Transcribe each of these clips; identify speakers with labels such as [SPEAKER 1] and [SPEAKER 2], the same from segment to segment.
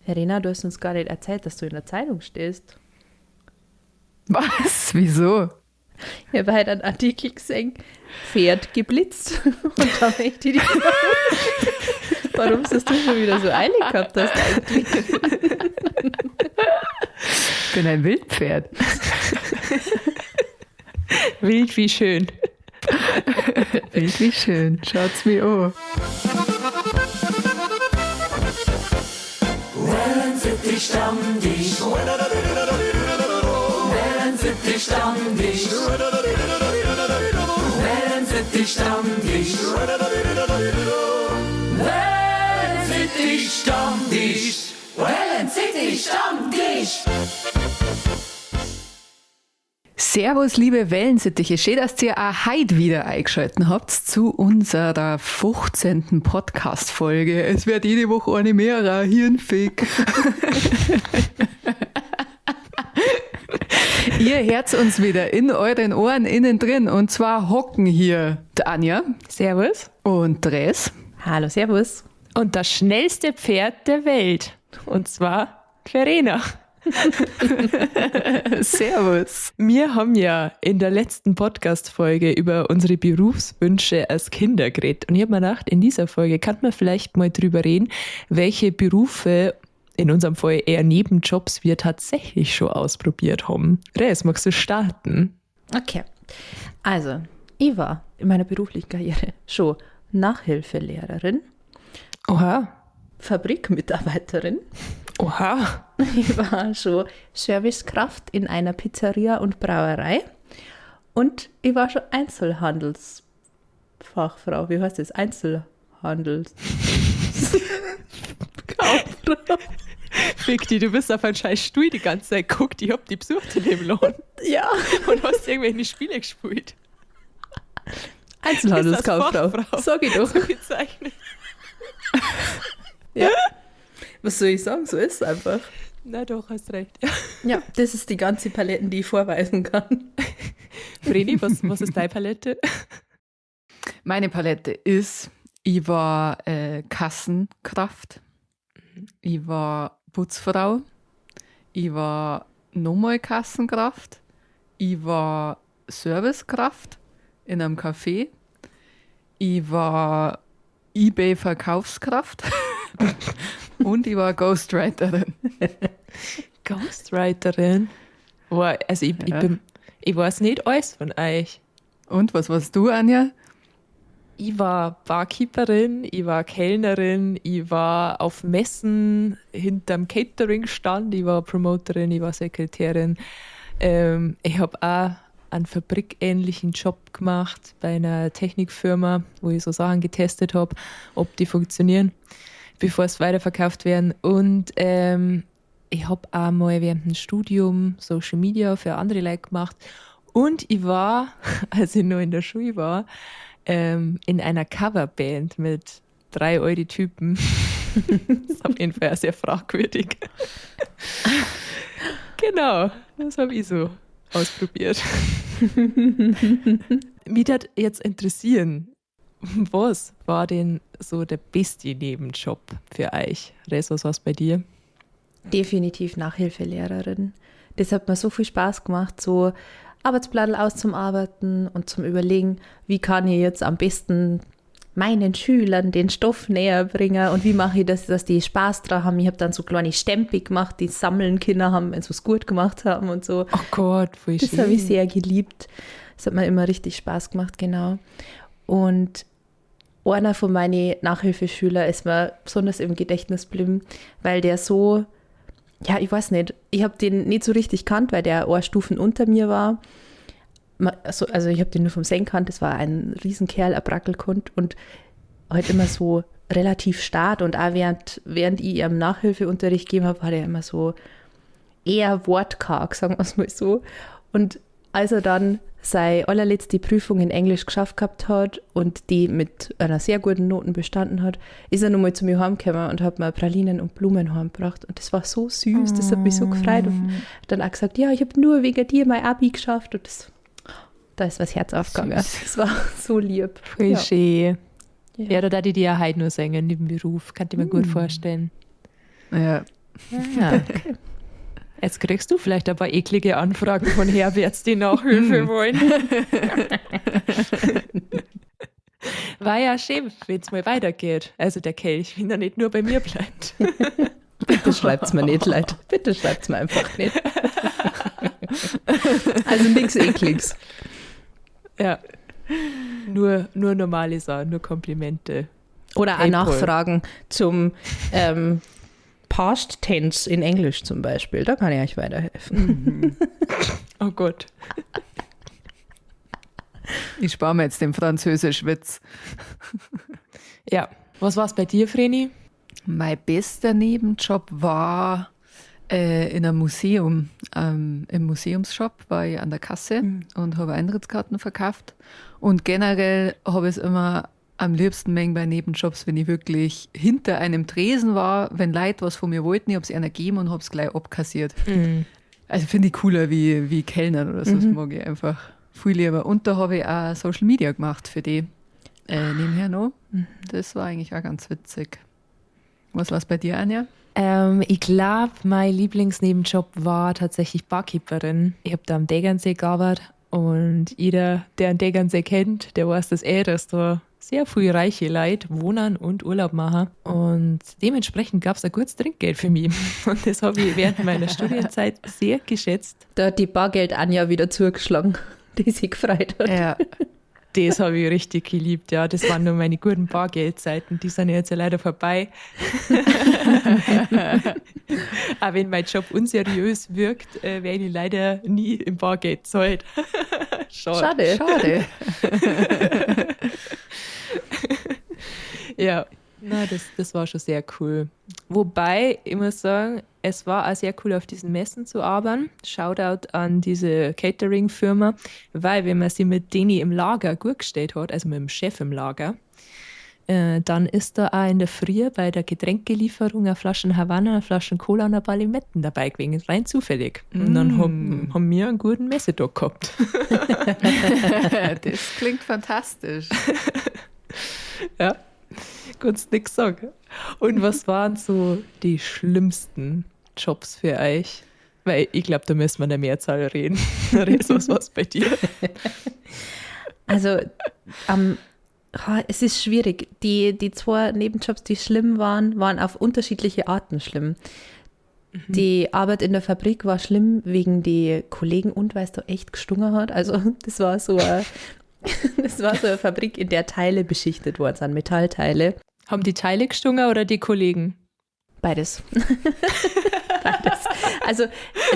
[SPEAKER 1] Verena, du hast uns gar nicht erzählt, dass du in der Zeitung stehst.
[SPEAKER 2] Was? Wieso?
[SPEAKER 1] Ich habe heute einen Artikel gesehen, Pferd geblitzt. Und da möchte ich dich fragen, warum hast du schon wieder so eilig gehabt hast eigentlich?
[SPEAKER 2] Ich bin ein Wildpferd.
[SPEAKER 3] Wild wie schön.
[SPEAKER 2] Wild wie schön. Schaut's mir an.
[SPEAKER 4] Wellensittich Stammtisch. Wellensittich Stammtisch. Wellensittich Stammtisch. Wellensittich Stammtisch. Wellensittich Stammtisch.
[SPEAKER 2] Servus, liebe Wellensittiche. Schön, dass ihr auch heute wieder eingeschaltet habt zu unserer 15. Podcast-Folge. Es wird jede Woche eine mehr, Hirnfick. Ihr hört uns wieder in euren Ohren innen drin. Und zwar hocken hier die Anja.
[SPEAKER 3] Servus.
[SPEAKER 2] Und Dres.
[SPEAKER 1] Hallo, servus.
[SPEAKER 3] Und das schnellste Pferd der Welt. Und zwar Verena.
[SPEAKER 2] Servus.
[SPEAKER 3] Wir haben ja in der letzten Podcast-Folge über unsere Berufswünsche als Kinder geredet. Und ich habe mir gedacht, in dieser Folge kann man vielleicht mal drüber reden, welche Berufe, in unserem Fall eher Nebenjobs, wir tatsächlich schon ausprobiert haben. Res, magst du starten?
[SPEAKER 1] Okay. Also, ich war in meiner beruflichen Karriere schon Nachhilfelehrerin.
[SPEAKER 3] Oha.
[SPEAKER 1] Fabrikmitarbeiterin.
[SPEAKER 3] Oha.
[SPEAKER 1] Ich war schon Servicekraft in einer Pizzeria und Brauerei. Und ich war schon Einzelhandelsfachfrau. Wie heißt das? Einzelhandels.
[SPEAKER 3] Kauffrau. Fick dich, du bist auf einem scheiß Stuhl die ganze Zeit geguckt. Ich hab die besucht in dem Laden.
[SPEAKER 1] Ja.
[SPEAKER 3] Und hast irgendwelche Spiele gespielt.
[SPEAKER 1] Einzelhandelskauffrau. Sag ich doch.
[SPEAKER 3] So gezeichnet.
[SPEAKER 1] Ja. Was soll ich sagen? So ist es einfach.
[SPEAKER 3] Na doch, hast recht.
[SPEAKER 1] Ja, das ist die ganze Palette, die ich vorweisen kann.
[SPEAKER 3] Vreni, was ist deine Palette?
[SPEAKER 2] Meine Palette ist, ich war Kassenkraft, ich war Putzfrau, ich war nochmal Kassenkraft, ich war Servicekraft in einem Café, ich war eBay-Verkaufskraft und ich war Ghostwriterin.
[SPEAKER 3] Ghostwriterin? Boah, also ich,
[SPEAKER 2] Ja.
[SPEAKER 3] ich weiß nicht alles von euch.
[SPEAKER 2] Und was warst du, Anja?
[SPEAKER 3] Ich war Barkeeperin, ich war Kellnerin, ich war auf Messen hinterm Catering-Stand, ich war Promoterin, ich war Sekretärin. Ich hab auch einen fabrikähnlichen Job gemacht bei einer Technikfirma, wo ich so Sachen getestet hab, ob die funktionieren, bevor es weiterverkauft werden. Und ich hab auch mal während dem Studium Social Media für andere Leute gemacht. Und ich war, als ich noch in der Schule war, in einer Coverband mit 3 alten Typen. Das ist auf jeden Fall auch sehr fragwürdig. Genau, das hab ich so ausprobiert. Mich würde jetzt interessieren, was war denn so der beste Nebenjob für euch? Res, was war's bei dir?
[SPEAKER 1] Definitiv Nachhilfelehrerin. Das hat mir so viel Spaß gemacht, so Arbeitsblattl auszuarbeiten und zum Überlegen, wie kann ich jetzt am besten meinen Schülern den Stoff näher bringen und wie mache ich das, dass die Spaß dran haben. Ich habe dann so kleine Stempel gemacht, die sammeln Kinder haben, wenn sie was gut gemacht haben und so.
[SPEAKER 3] Oh Gott, voll
[SPEAKER 1] Das habe ich
[SPEAKER 3] schön.
[SPEAKER 1] sehr geliebt. Das hat mir immer richtig Spaß gemacht, genau. Und einer von meinen Nachhilfeschülern ist mir besonders im Gedächtnis geblieben, weil der so, ja, ich weiß nicht, ich hab den nicht so richtig gekannt, weil der ein Stufen unter mir war. Also ich hab den nur vom Sehen gekannt, das war ein Riesenkerl, ein Brackelkund und halt immer so relativ stark und auch während ich ihm Nachhilfeunterricht gegeben hab, war der immer so eher wortkarg, sagen wir's mal so. Und als er dann seine allerletzte Prüfung in Englisch geschafft gehabt hat und die mit einer sehr guten Noten bestanden hat, ist er nochmal zu mir heimgekommen und hat mir Pralinen und Blumen heimgebracht. Und das war so süß, das hat mich so gefreut. Und dann auch gesagt, ja, ich hab nur wegen dir mein Abi geschafft. Und da ist was Herz aufgegangen.
[SPEAKER 2] Süß.
[SPEAKER 1] Das war so lieb.
[SPEAKER 3] Voll
[SPEAKER 1] Ja.
[SPEAKER 3] schön.
[SPEAKER 1] Ja.
[SPEAKER 3] Ja, da darf ich dir ja heute nur singen, im Beruf. Kann ich mir gut vorstellen.
[SPEAKER 2] Ja.
[SPEAKER 3] Ja, okay. Jetzt kriegst du vielleicht ein paar eklige Anfragen von Herberts, die Nachhilfe wollen. War ja schön, wenn es mal weitergeht. Also der Kelch, wenn er nicht nur bei mir bleibt.
[SPEAKER 1] Bitte schreibt's mir nicht, Leute. Bitte schreibt's mir einfach nicht. Also nichts Ekliges.
[SPEAKER 3] Ja. Nur normale Sachen, nur Komplimente.
[SPEAKER 1] Oder auch Nachfragen zum Past Tense in Englisch zum Beispiel. Da kann ich euch weiterhelfen.
[SPEAKER 3] Mhm. Oh Gott.
[SPEAKER 2] Ich spare mir jetzt den Französisch-Witz.
[SPEAKER 3] Ja. Was war es bei dir, Vreni?
[SPEAKER 2] Mein bester Nebenjob war in einem Museum. Im Museumsshop war ich an der Kasse und habe Eintrittskarten verkauft. Und generell habe ich es immer am liebsten bei Nebenjobs, wenn ich wirklich hinter einem Tresen war, wenn Leute was von mir wollten, ich habe es ihnen gegeben und habe es gleich abkassiert. Mhm. Also finde ich cooler wie Kellnern oder so, das mag ich einfach viel lieber. Und da habe ich auch Social Media gemacht für die nebenher noch. Mhm. Das war eigentlich auch ganz witzig. Was war es bei dir, Anja?
[SPEAKER 3] Ich glaube, mein Lieblingsnebenjob war tatsächlich Barkeeperin. Ich habe da am Tegernsee gearbeitet und jeder, der den Tegernsee kennt, der weiß das dass da sehr viel reiche Leute wohnen und Urlaub machen. Und dementsprechend gab es ein gutes Trinkgeld für mich. Und das habe ich während meiner Studienzeit sehr geschätzt.
[SPEAKER 1] Da hat die Bargeld-Anja wieder zugeschlagen, die sich gefreut hat.
[SPEAKER 3] Ja. Das habe ich richtig geliebt, ja. Das waren nur meine guten Bargeldzeiten. Die sind jetzt ja leider vorbei. Auch wenn mein Job unseriös wirkt, werde ich leider nie im Bargeld zahlt.
[SPEAKER 1] Schade.
[SPEAKER 2] Schade.
[SPEAKER 3] Ja, na, das war schon sehr cool. Wobei, ich muss sagen, es war auch sehr cool, auf diesen Messen zu arbeiten. Shoutout an diese Catering-Firma, weil wenn man sie mit denen im Lager gut gestellt hat, also mit dem Chef im Lager, dann ist da auch in der Früh bei der Getränkelieferung eine Flaschen Havanna, eine Flaschen Cola und ein paar Limetten dabei gewesen, rein zufällig. Und dann haben wir einen guten Messetag gehabt.
[SPEAKER 2] Das klingt fantastisch.
[SPEAKER 3] Ja, kannst nix sagen. Und was waren so die schlimmsten Jobs für euch? Weil ich glaube, da müssen wir in der Mehrzahl reden. Was war es bei dir?
[SPEAKER 1] Also, es ist schwierig. Die zwei Nebenjobs, die schlimm waren, waren auf unterschiedliche Arten schlimm. Mhm. Die Arbeit in der Fabrik war schlimm wegen die Kollegen und weil es da echt gestungen hat. Also das war so eine, Fabrik, in der Teile beschichtet worden sind, Metallteile.
[SPEAKER 3] Haben die Teile gestungen oder die Kollegen?
[SPEAKER 1] Beides. Beides. Also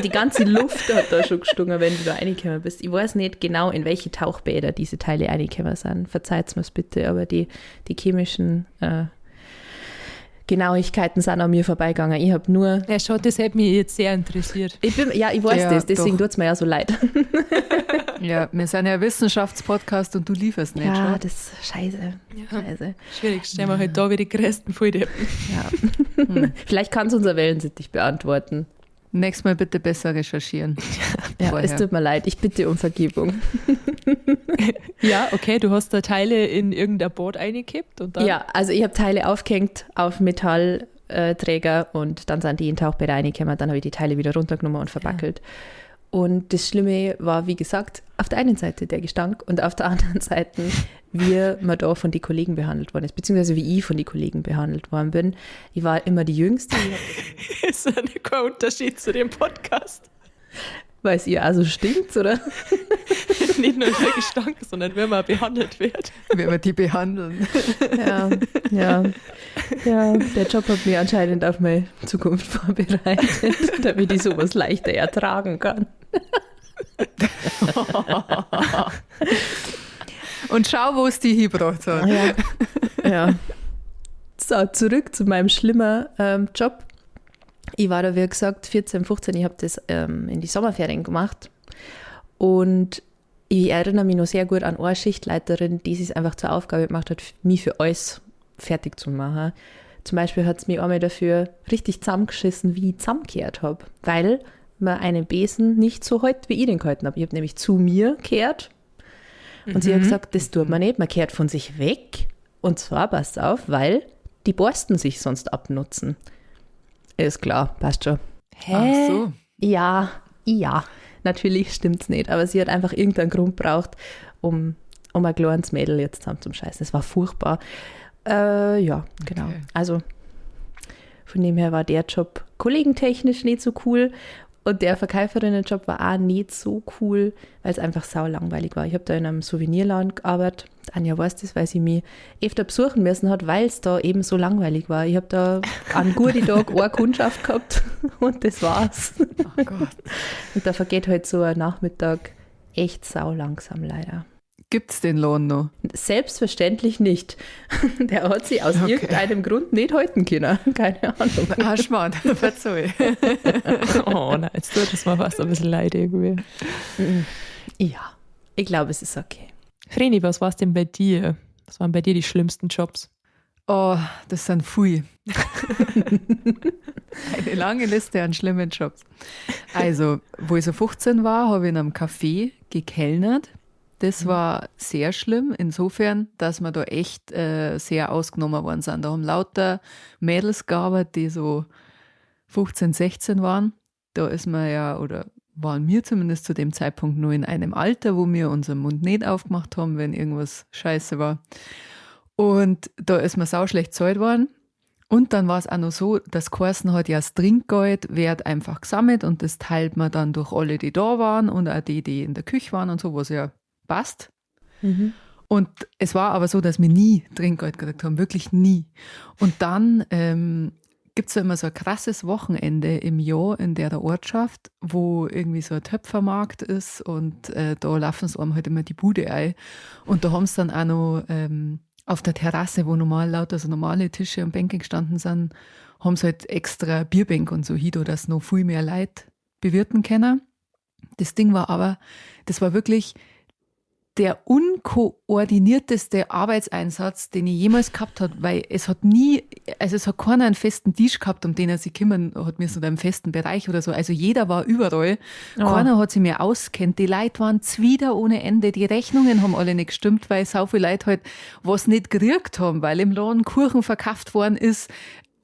[SPEAKER 1] die ganze Luft hat da schon gestungen, wenn du da reingekommen bist. Ich weiß nicht genau, in welche Tauchbäder diese Teile reingekommen sind. Verzeiht's mir's bitte, aber die chemischen Genauigkeiten sind an mir vorbeigegangen. Ich habe nur...
[SPEAKER 3] Ja, schon, das hat mich jetzt sehr interessiert.
[SPEAKER 1] Ich weiß ja, das, deswegen tut es mir ja so leid.
[SPEAKER 2] Ja, wir sind ja Wissenschaftspodcast und du lieferst nicht,
[SPEAKER 1] ja, schon. Das ist scheiße.
[SPEAKER 3] Ja. Scheiße. Schwierig, stellen wir halt da wieder die größten Volldeppen.
[SPEAKER 1] Ja. Vielleicht kann es unser Wellensittich beantworten.
[SPEAKER 2] Nächstes Mal bitte besser recherchieren.
[SPEAKER 1] Ja, es tut mir leid, ich bitte um Vergebung.
[SPEAKER 3] Ja, okay, du hast da Teile in irgendein Board eingekippt und dann?
[SPEAKER 1] Ja, also ich habe Teile aufgehängt auf Metallträger und dann sind die in Tauchbäder reingekommen, dann habe ich die Teile wieder runtergenommen und verbackelt. Ja. Und das Schlimme war, wie gesagt, auf der einen Seite der Gestank und auf der anderen Seite, wie man da von den Kollegen behandelt worden ist, beziehungsweise wie ich von den Kollegen behandelt worden bin. Ich war immer die Jüngste.
[SPEAKER 3] Ist ja kein Unterschied zu dem Podcast.
[SPEAKER 1] Weil es ihr auch so stinkt, oder?
[SPEAKER 3] Nicht nur der Gestank, sondern wenn man behandelt wird.
[SPEAKER 2] Wenn wir die behandeln.
[SPEAKER 1] Ja, ja. Ja, der Job hat mich anscheinend auf meine Zukunft vorbereitet, damit ich sowas leichter ertragen kann.
[SPEAKER 2] Und schau, wo es die hingebracht hat.
[SPEAKER 1] Ja. Ja. So, zurück zu meinem schlimmen Job. Ich war da, wie gesagt, 14, 15, ich habe das in die Sommerferien gemacht. Und ich erinnere mich noch sehr gut an eine Schichtleiterin, die sich einfach zur Aufgabe gemacht hat, mich für alles fertig zu machen. Zum Beispiel hat es mich einmal dafür richtig zusammengeschissen, wie ich zusammengekehrt habe, weil man einen Besen nicht so hält, wie ich den gehalten habe. Ich habe nämlich zu mir gekehrt und sie hat gesagt, das tut man nicht, man kehrt von sich weg. Und zwar, passt auf, weil die Borsten sich sonst abnutzen. Ist klar, passt schon.
[SPEAKER 3] Hä?
[SPEAKER 2] Ach so.
[SPEAKER 1] Ja, ja, natürlich stimmt's nicht, aber sie hat einfach irgendeinen Grund braucht, um ein kleines Mädel jetzt zusammen zum Scheißen. Es war furchtbar. Ja, genau.
[SPEAKER 2] Okay.
[SPEAKER 1] Also von dem her war der Job kollegentechnisch nicht so cool und der Verkäuferinnenjob war auch nicht so cool, weil es einfach sau langweilig war. Ich habe da in einem Souvenirladen gearbeitet. Anja weiß das, weil sie mich öfter besuchen müssen hat, weil es da eben so langweilig war. Ich habe da an guten Tag eine Kundschaft gehabt und das war's.
[SPEAKER 2] Oh Gott.
[SPEAKER 1] Und da vergeht halt so ein Nachmittag echt sau langsam leider.
[SPEAKER 2] Gibt's den Lohn noch?
[SPEAKER 1] Selbstverständlich nicht. Der hat sie aus
[SPEAKER 2] Okay.
[SPEAKER 1] irgendeinem Grund nicht halten können. Keine Ahnung.
[SPEAKER 2] Ah, Schmarrn, verzeih.
[SPEAKER 3] Oh nein, jetzt tut es mir fast ein bisschen leid irgendwie.
[SPEAKER 1] Ja, ich glaube, es ist okay.
[SPEAKER 3] Vreni, was war es denn bei dir? Was waren bei dir die schlimmsten Jobs?
[SPEAKER 2] Oh, das sind Fui. Eine lange Liste an schlimmen Jobs. Also, wo ich so 15 war, habe ich in einem Café gekellnert. Das war sehr schlimm, insofern, dass wir da echt sehr ausgenommen worden sind. Da haben lauter Mädels gearbeitet, die so 15, 16 waren. Da ist man ja, oder waren wir zumindest zu dem Zeitpunkt nur in einem Alter, wo wir unseren Mund nicht aufgemacht haben, wenn irgendwas scheiße war. Und da ist mir sauschlecht gezahlt worden. Und dann war es auch noch so, dass geheißen hat, ja, das Trinkgeld wird einfach gesammelt und das teilt man dann durch alle, die da waren und auch die, die in der Küche waren und so, was ja passt. Und es war aber so, dass wir nie Trinkgeld gekriegt haben, wirklich nie. Und dann gibt es ja immer so ein krasses Wochenende im Jahr in der Ortschaft, wo irgendwie so ein Töpfermarkt ist und da laufen sie einem halt immer die Bude ein. Und da haben sie dann auch noch auf der Terrasse, wo normal lauter so normale Tische und Bänke gestanden sind, haben sie halt extra Bierbänke und so hin, dass noch viel mehr Leute bewirten können. Das Ding war aber, das war wirklich der unkoordinierteste Arbeitseinsatz, den ich jemals gehabt habe, weil es hat nie, also es hat keiner einen festen Tisch gehabt, um den er sich kümmern hat müssen oder einen festen Bereich oder so. Also jeder war überall.
[SPEAKER 1] Oh.
[SPEAKER 2] Keiner hat sich mehr auskennt. Die Leute waren zwider ohne Ende. Die Rechnungen haben alle nicht gestimmt, weil sau viele Leute halt was nicht gekriegt haben, weil im Laden Kuchen verkauft worden ist,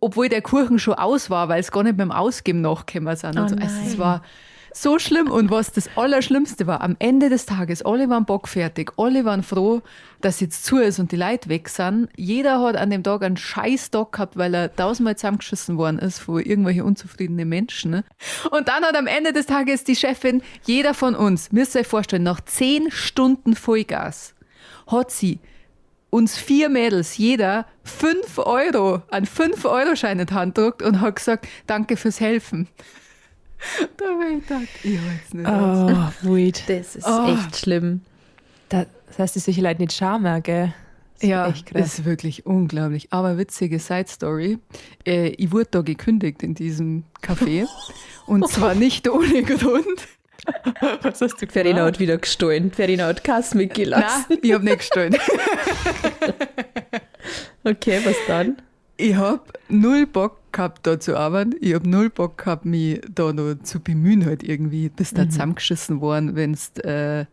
[SPEAKER 2] obwohl der Kuchen schon aus war, weil es gar nicht beim Ausgeben nachgekommen sind. Und
[SPEAKER 1] Oh
[SPEAKER 2] so. Also es
[SPEAKER 1] nein.
[SPEAKER 2] war so schlimm. Und was das Allerschlimmste war, am Ende des Tages, alle waren bockfertig, alle waren froh, dass jetzt zu ist und die Leute weg sind. Jeder hat an dem Tag einen scheiß Tag gehabt, weil er tausendmal zusammengeschissen worden ist von irgendwelchen unzufriedenen Menschen. Ne? Und dann hat am Ende des Tages die Chefin, jeder von uns, müsst ihr euch vorstellen, nach 10 Stunden Vollgas, hat sie uns 4 Mädels, jeder 5 Euro, einen 5-Euro-Schein in die Hand gedrückt und hat gesagt, danke fürs Helfen. Da hab ich gedacht, ich halt's nicht aus.
[SPEAKER 3] Oh, weird.
[SPEAKER 1] Das ist
[SPEAKER 2] Oh.
[SPEAKER 1] echt schlimm.
[SPEAKER 3] Das heißt, die solche Leute nicht schamen, gell? Das ist
[SPEAKER 2] Ja,
[SPEAKER 3] echt krass.
[SPEAKER 2] ist wirklich unglaublich. Aber witzige Side-Story. Ich wurde da gekündigt in diesem Café. Und zwar nicht ohne Grund.
[SPEAKER 3] Was hast du
[SPEAKER 1] Verena hat wieder gestohlen. Verena hat Kass mitgelassen.
[SPEAKER 2] Nein, ich hab nicht gestohlen.
[SPEAKER 1] Okay, was dann?
[SPEAKER 2] Ich hab null Bock gehabt, da zu arbeiten. Ich hab null Bock gehabt, mich da noch zu bemühen halt irgendwie. Bist da zusammengeschissen worden, wenn's, da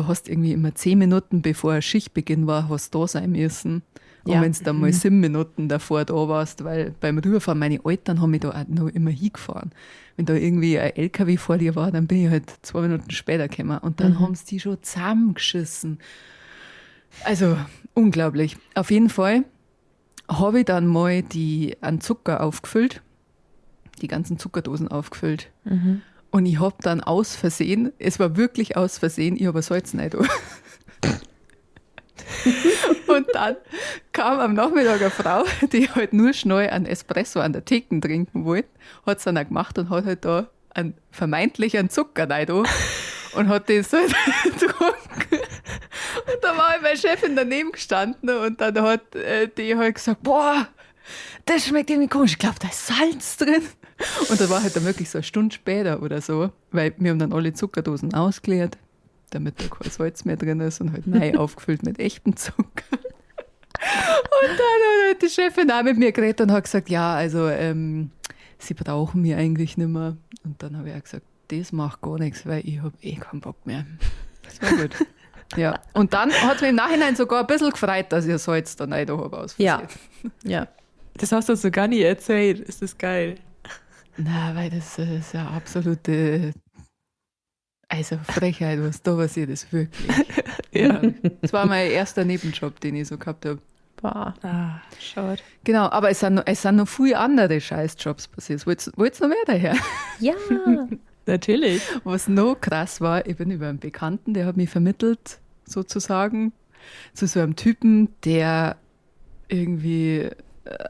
[SPEAKER 2] hast irgendwie immer 10 Minuten, bevor Schichtbeginn war, hast da sein müssen. Und
[SPEAKER 1] Ja.
[SPEAKER 2] wenn's dann mal 7 Minuten davor da warst, weil beim Rüberfahren, meine Eltern haben mich da auch noch immer hingefahren. Wenn da irgendwie ein LKW vor dir war, dann bin ich halt 2 Minuten später gekommen. Und dann haben's die schon zusammengeschissen. Also, unglaublich. Auf jeden Fall habe ich dann mal die an Zucker aufgefüllt, die ganzen Zuckerdosen aufgefüllt. Und ich habe dann aus Versehen, es war wirklich aus Versehen, ich habe ein Salz rein da. Und dann kam am Nachmittag eine Frau, die halt nur schnell einen Espresso an der Theke trinken wollte, hat es dann auch gemacht und hat halt da einen, vermeintlich einen Zucker rein da und hat das halt getrunken. Und da war halt meine Chefin daneben gestanden und dann hat die halt gesagt, boah, das schmeckt irgendwie komisch, ich glaube, da ist Salz drin. Und da war halt dann wirklich so eine Stunde später oder so, weil wir haben dann alle Zuckerdosen ausgeleert, damit da kein Salz mehr drin ist und halt neu aufgefüllt mit echtem Zucker. Und dann hat halt die Chefin auch mit mir geredet und hat gesagt, ja, also sie brauchen mich eigentlich nicht mehr. Und dann habe ich auch gesagt, das macht gar nichts, weil ich habe eh keinen Bock mehr. Das war gut. Ja, und dann hat es mich im Nachhinein sogar ein bisschen gefreut, dass ich Salz da rein habe aus
[SPEAKER 1] Ja.
[SPEAKER 2] Versehen.
[SPEAKER 1] Ja.
[SPEAKER 3] Das hast du uns so gar nicht erzählt. Ist das geil?
[SPEAKER 2] Na, weil das ist ja absolute, also Frechheit, was da passiert ist, wirklich.
[SPEAKER 3] Ja.
[SPEAKER 2] Das war mein erster Nebenjob, den ich so gehabt habe.
[SPEAKER 1] Boah.
[SPEAKER 3] Ah, schade.
[SPEAKER 2] Genau, aber es sind noch viele andere Scheißjobs passiert. Wollt's noch mehr daher?
[SPEAKER 1] Ja.
[SPEAKER 3] Natürlich.
[SPEAKER 2] Was noch krass war, ich bin über einen Bekannten, der hat mich vermittelt, sozusagen, zu so einem Typen, der irgendwie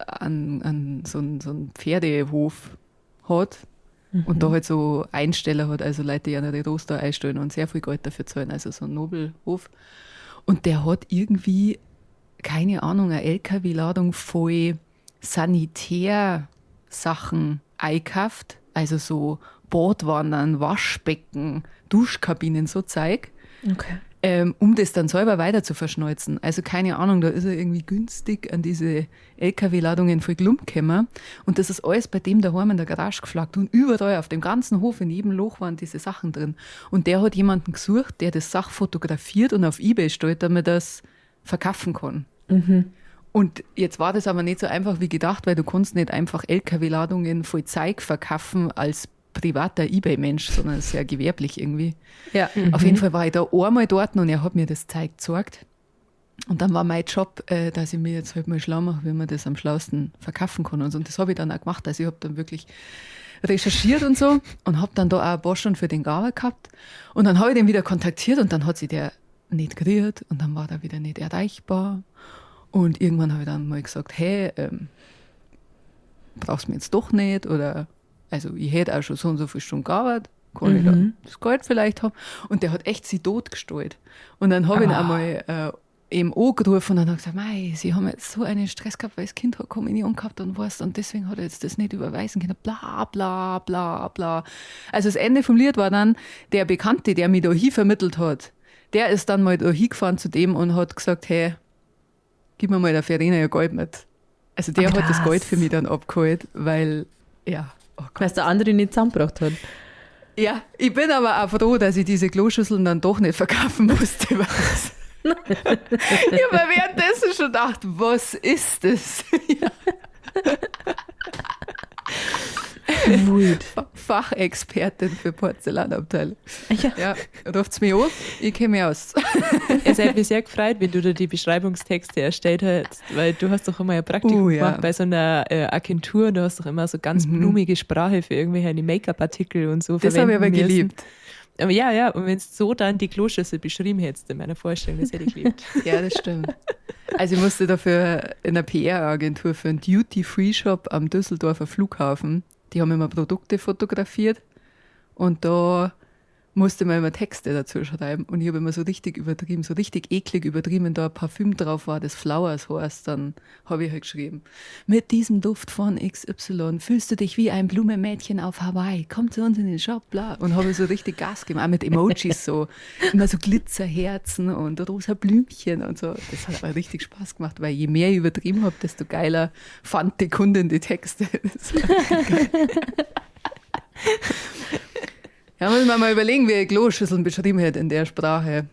[SPEAKER 2] an so einen Pferdehof hat und da halt so Einsteller hat, also Leute, die an die Roster einstellen und sehr viel Geld dafür zahlen, also so ein Nobelhof. Und der hat irgendwie, keine Ahnung, eine LKW-Ladung voll Sanitärsachen eingekauft, also so Badwannen, Waschbecken, Duschkabinen, so Zeug.
[SPEAKER 1] Okay.
[SPEAKER 2] Um das dann selber weiter zu verschneuzen. Also keine Ahnung, da ist er irgendwie günstig an diese LKW-Ladungen voll Glump gekommen. Und das ist alles bei dem daheim in der Garage geflaggt. Und überall auf dem ganzen Hof, in jedem Loch waren diese Sachen drin. Und der hat jemanden gesucht, der das Sach fotografiert und auf Ebay stellt, damit er das verkaufen kann.
[SPEAKER 1] Mhm.
[SPEAKER 2] Und jetzt war das aber nicht so einfach wie gedacht, weil du kannst nicht einfach LKW-Ladungen voll Zeug verkaufen als privater Ebay-Mensch, sondern sehr gewerblich irgendwie.
[SPEAKER 1] Ja.
[SPEAKER 2] Mhm. Auf jeden Fall war ich da einmal dort und er hat mir das Zeug gezeigt. Und dann war mein Job, dass ich mir jetzt halt mal schlau mache, wie man das am schlausten verkaufen kann. Und so. Und das habe ich dann auch gemacht. Also ich habe dann wirklich recherchiert und so und habe dann da auch ein paar Stunden für den gearbeitet gehabt. Und dann habe ich den wieder kontaktiert und dann hat sich der nicht gerührt und dann war der wieder nicht erreichbar. Und irgendwann habe ich dann mal gesagt, hey, brauchst du mich jetzt doch nicht? Oder also ich hätte auch schon so und so viele Stunden gearbeitet, kann ich dann das Geld vielleicht haben. Und der hat echt sie totgestellt. Und dann habe ich ihn einmal eben angerufen und dann hat er gesagt, mei, sie haben jetzt so einen Stress gehabt, weil das Kind hat Kommunion gehabt und was, und deswegen hat er jetzt das nicht überweisen können, bla bla bla bla. Also das Ende vom Lied war dann, der Bekannte, der mich da hin vermittelt hat, der ist dann mal da hingefahren zu dem und hat gesagt, hey, gib mir mal der Verena ihr Geld mit. Also der hat das Geld für mich dann abgeholt, weil, ja. Oh Gott.
[SPEAKER 1] Weil es der andere nicht zusammengebracht hat.
[SPEAKER 2] Ja, ich bin aber auch froh, dass ich diese Kloschüsseln dann doch nicht verkaufen musste. Was. Ich habe mir währenddessen schon gedacht, was ist das? Ja. Fachexpertin für Porzellanabteilung.
[SPEAKER 1] Ja.
[SPEAKER 2] Ja, ruft's mich an, ich kenne mich aus.
[SPEAKER 3] Es hat mich sehr gefreut, wenn du da die Beschreibungstexte erstellt hast, weil du hast doch immer ein Praktikum gemacht bei so einer Agentur und du hast doch immer so ganz blumige Sprache für irgendwelche Make-up-Artikel und so.
[SPEAKER 2] Das habe ich aber geliebt.
[SPEAKER 3] Aber ja, und wenn du so dann die Kloschüssel beschrieben hättest in meiner Vorstellung, das hätte ich geliebt.
[SPEAKER 2] Ja, das stimmt. Also ich musste dafür in einer PR-Agentur für einen Duty-Free-Shop am Düsseldorfer Flughafen, die haben immer Produkte fotografiert und da musste man immer Texte dazu schreiben und ich habe immer so richtig übertrieben, so richtig eklig übertrieben, wenn da ein Parfüm drauf war, das Flowers heißt, dann habe ich halt geschrieben, mit diesem Duft von XY fühlst du dich wie ein Blumenmädchen auf Hawaii, komm zu uns in den Shop, bla. Und habe so richtig Gas gegeben, auch mit Emojis so, immer so Glitzerherzen und rosa Blümchen und so. Das hat aber richtig Spaß gemacht, weil je mehr ich übertrieben habe, desto geiler fand die Kundin die Texte. Das war richtig geil. Ja, muss man mal überlegen, wie ich Kloschüsseln beschrieben hätte in der Sprache.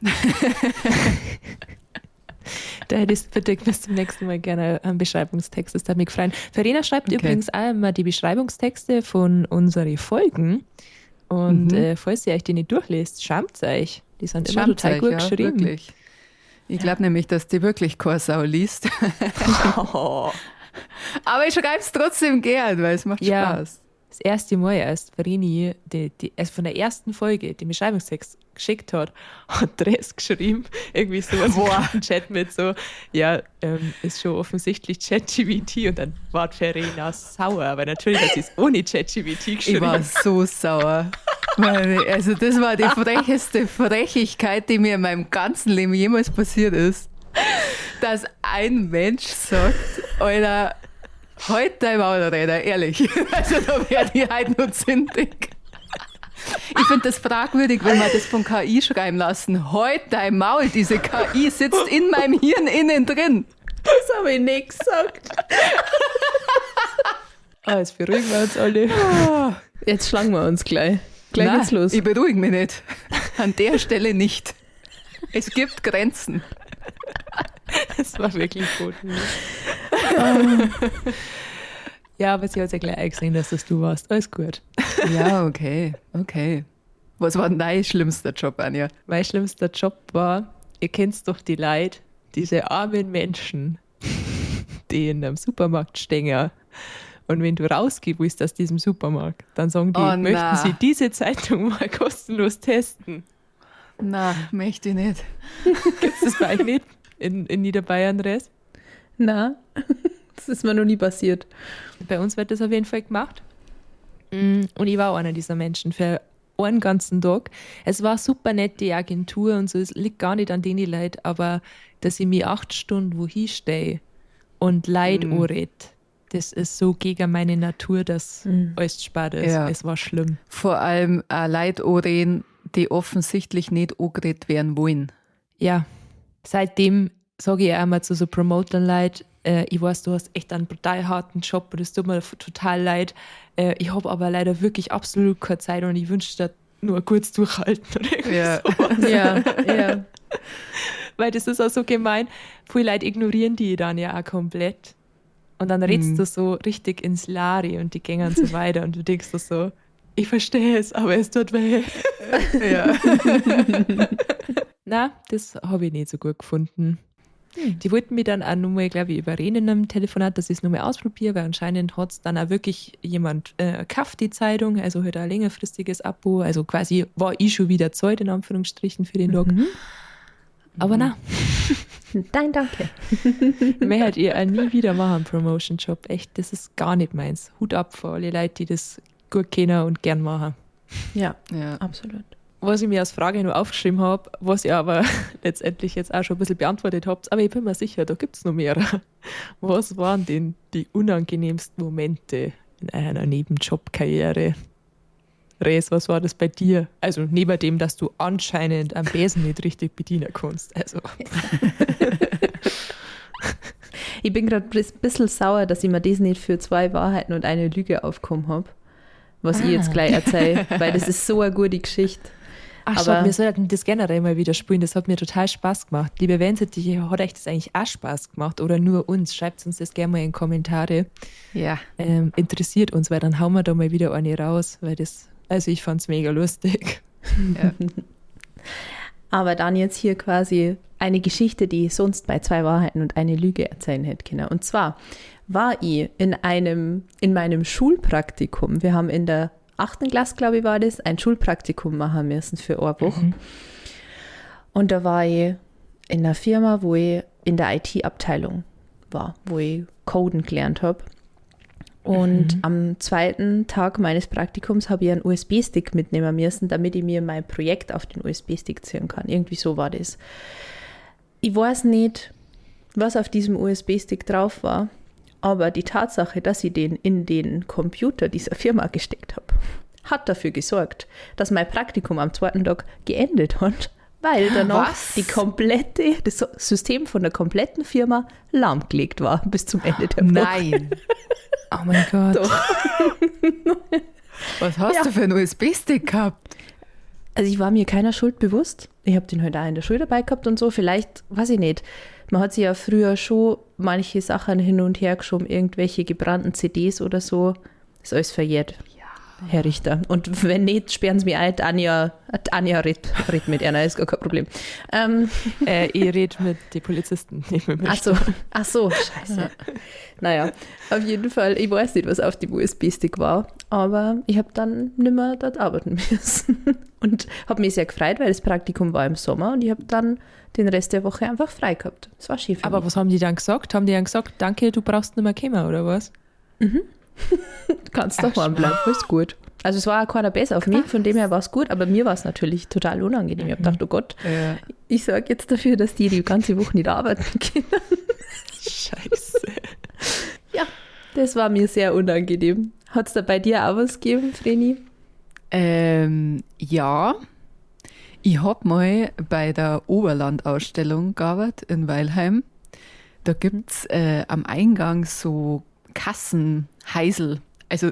[SPEAKER 3] Da hättest du bitte bis zum nächsten Mal gerne einen Beschreibungstext, das würde mich freuen. Verena schreibt übrigens auch immer die Beschreibungstexte von unseren Folgen. Und falls ihr euch die nicht durchlest, schamt euch. Die sind immer total gut geschrieben.
[SPEAKER 2] Wirklich. Ich glaube nämlich, dass die wirklich keine Sau liest.
[SPEAKER 3] Oh.
[SPEAKER 2] Aber ich schreibe es trotzdem gern, weil es macht Spaß.
[SPEAKER 3] Das erste Mal, als Vreni also von der ersten Folge den Beschreibungstext geschickt hat, hat Dress geschrieben, irgendwie sowas im Chat mit so, ja, ist schon offensichtlich ChatGPT, und dann war Verena sauer, aber natürlich hat sie es ohne ChatGPT geschrieben.
[SPEAKER 2] Ich war so sauer. Also das war die frecheste Frechigkeit, die mir in meinem ganzen Leben jemals passiert ist, dass ein Mensch sagt, Alter, heute dein Maul, Alter, ehrlich. Also da werde ich halt nur zintig. Ich finde das fragwürdig, wenn man das von KI schreiben lassen. Heute dein Maul, diese KI sitzt in meinem Hirn innen drin.
[SPEAKER 1] Das habe ich nicht gesagt.
[SPEAKER 3] Ah, jetzt beruhigen wir uns alle.
[SPEAKER 1] Jetzt schlagen wir uns gleich. Gleich geht's los.
[SPEAKER 2] Ich beruhige mich nicht. An der Stelle nicht. Es gibt Grenzen.
[SPEAKER 3] Das war wirklich gut. Ja, aber sie hat ja gleich eingesehen, dass das du warst. Alles gut.
[SPEAKER 2] Ja, okay, okay. Was war denn dein schlimmster Job, Anja?
[SPEAKER 3] Mein schlimmster Job war, ihr kennt doch die Leute, diese armen Menschen, die in einem Supermarkt stehen. Und wenn du rausgehst willst aus diesem Supermarkt, dann sagen die,
[SPEAKER 2] Oh,
[SPEAKER 3] möchten
[SPEAKER 2] na.
[SPEAKER 3] sie diese Zeitung mal kostenlos testen?
[SPEAKER 2] Na, möchte ich nicht.
[SPEAKER 3] Gibt es das bei euch nicht in Niederbayern, Res?
[SPEAKER 1] Na, das ist mir noch nie passiert.
[SPEAKER 3] Bei uns wird das auf jeden Fall gemacht. Und ich war auch einer dieser Menschen für einen ganzen Tag. Es war super nett, die Agentur und so, es liegt gar nicht an denen Leuten, aber dass ich mich 8 Stunden wohin stehe und Leid anred, das ist so gegen meine Natur, dass alles spart ist.
[SPEAKER 2] Ja.
[SPEAKER 3] Es war schlimm.
[SPEAKER 2] Vor allem auch Leute anreden, die offensichtlich nicht angeredet werden wollen.
[SPEAKER 3] Ja, seitdem sage ich auch immer zu so Promotern Leid, ich weiß, du hast echt einen brutal harten Job und es tut mir total leid. Ich habe aber leider wirklich absolut keine Zeit und ich wünsche dir nur kurz durchhalten oder irgendwie
[SPEAKER 2] Ja.
[SPEAKER 3] sowas.
[SPEAKER 1] Ja, ja.
[SPEAKER 3] Weil das ist auch so gemein. Viele Leute ignorieren die dann ja auch komplett. Und dann redst du so richtig ins Lari und die gängen so weiter und du denkst dir so, ich verstehe es, aber es tut weh.
[SPEAKER 2] Ja.
[SPEAKER 3] Na, das habe ich nicht so gut gefunden. Die wollten mich dann auch nochmal, glaube ich, überreden in einem Telefonat, dass ich es nochmal ausprobiere, weil anscheinend hat es dann auch wirklich jemand gekauft, die Zeitung, also halt ein längerfristiges Abo, also quasi war ich schon wieder Zeit, in Anführungsstrichen, für den Tag. Aber na,
[SPEAKER 1] Nein, danke.
[SPEAKER 3] mehr halt ihr auch nie wieder machen, Promotion-Job. Echt, das ist gar nicht meins. Hut ab vor alle Leute, die das gut kennen und gern machen.
[SPEAKER 1] Ja,
[SPEAKER 2] Ja.
[SPEAKER 1] absolut.
[SPEAKER 3] Was ich mir als Frage nur aufgeschrieben habe, was ihr aber letztendlich jetzt auch schon ein bisschen beantwortet habt, aber ich bin mir sicher, da gibt es noch mehrere. Was waren denn die unangenehmsten Momente in einer Nebenjobkarriere? Res, was war das bei dir? Also neben dem, dass du anscheinend am Besen nicht richtig bedienen kannst. Also,
[SPEAKER 1] Ich bin gerade ein bisschen sauer, dass ich mir das nicht für 2 Wahrheiten und eine Lüge aufgekommen habe, was ich jetzt gleich erzähle, weil das ist so eine gute Geschichte.
[SPEAKER 3] Ach,
[SPEAKER 1] Aber-
[SPEAKER 3] schaut, wir sollten das generell mal wieder spielen. Das hat mir total Spaß gemacht. Liebe Wennsittiche, hat euch das eigentlich auch Spaß gemacht oder nur uns? Schreibt uns das gerne mal in Kommentare.
[SPEAKER 2] Ja.
[SPEAKER 3] Interessiert uns, weil dann hauen wir da mal wieder eine raus, weil das, also ich fand's mega lustig.
[SPEAKER 2] Ja.
[SPEAKER 1] Aber dann jetzt hier quasi eine Geschichte, die ich sonst bei 2 Wahrheiten und eine Lüge erzählen hätte können. Und zwar war ich in meinem Schulpraktikum. Wir haben in der 8. Klasse, glaube ich, war das, ein Schulpraktikum machen müssen für eine Woche. Und da war ich in einer Firma, wo ich in der I T-Abteilung war, wo ich Coden gelernt hab. Und am 2. Tag meines Praktikums habe ich einen U S B-Stick mitnehmen müssen, damit ich mir mein Projekt auf den U S B-Stick ziehen kann. Irgendwie so war das. Ich weiß nicht, was auf diesem U S B-Stick drauf war, aber die Tatsache, dass ich den in den Computer dieser Firma gesteckt habe, hat dafür gesorgt, dass mein Praktikum am 2. Tag geendet hat, weil danach
[SPEAKER 2] Was?
[SPEAKER 1] das System von der kompletten Firma lahmgelegt war bis zum Ende der Woche.
[SPEAKER 2] Nein.
[SPEAKER 3] Oh mein Gott.
[SPEAKER 1] Doch.
[SPEAKER 2] Was hast du für einen U S B-Stick gehabt?
[SPEAKER 1] Also ich war mir keiner Schuld bewusst. Ich hab den halt auch in der Schule dabei gehabt und so. Vielleicht, weiß ich nicht. Man hat sich ja früher schon manche Sachen hin und her geschoben, irgendwelche gebrannten C Ds oder so. Ist alles verjährt.
[SPEAKER 2] Ja.
[SPEAKER 1] Herr Richter. Und wenn nicht, sperren Sie mich ein. Anja red mit einer, ist gar kein Problem.
[SPEAKER 3] Ich red mit den Polizisten, nicht mit mir.
[SPEAKER 1] Ach so, ach so, scheiße. Naja, auf jeden Fall, ich weiß nicht, was auf dem U S B-Stick war, aber ich hab dann nimmer dort arbeiten müssen. Und hab mich sehr gefreut, weil das Praktikum war im Sommer und ich hab dann den Rest der Woche einfach frei gehabt. Das war schön für
[SPEAKER 3] Aber
[SPEAKER 1] mich.
[SPEAKER 3] was haben die dann gesagt? Haben die dann gesagt, danke, du brauchst nimmer kommen, oder was?
[SPEAKER 1] Mhm. Du kannst doch daheim bleiben, ist gut. Also es war auch keiner besser auf mich, von dem her war's gut, aber mir war's natürlich total unangenehm. Ich hab gedacht, oh Gott, ich sorge jetzt dafür, dass die die ganze Woche nicht arbeiten können.
[SPEAKER 3] Scheiße.
[SPEAKER 1] Ja, das war mir sehr unangenehm. Hat's da bei dir auch was gegeben, Vreni?
[SPEAKER 2] Ja. Ich hab mal bei der Oberlandausstellung gearbeitet in Weilheim. Da gibt's am Eingang so Kassenheisel. Also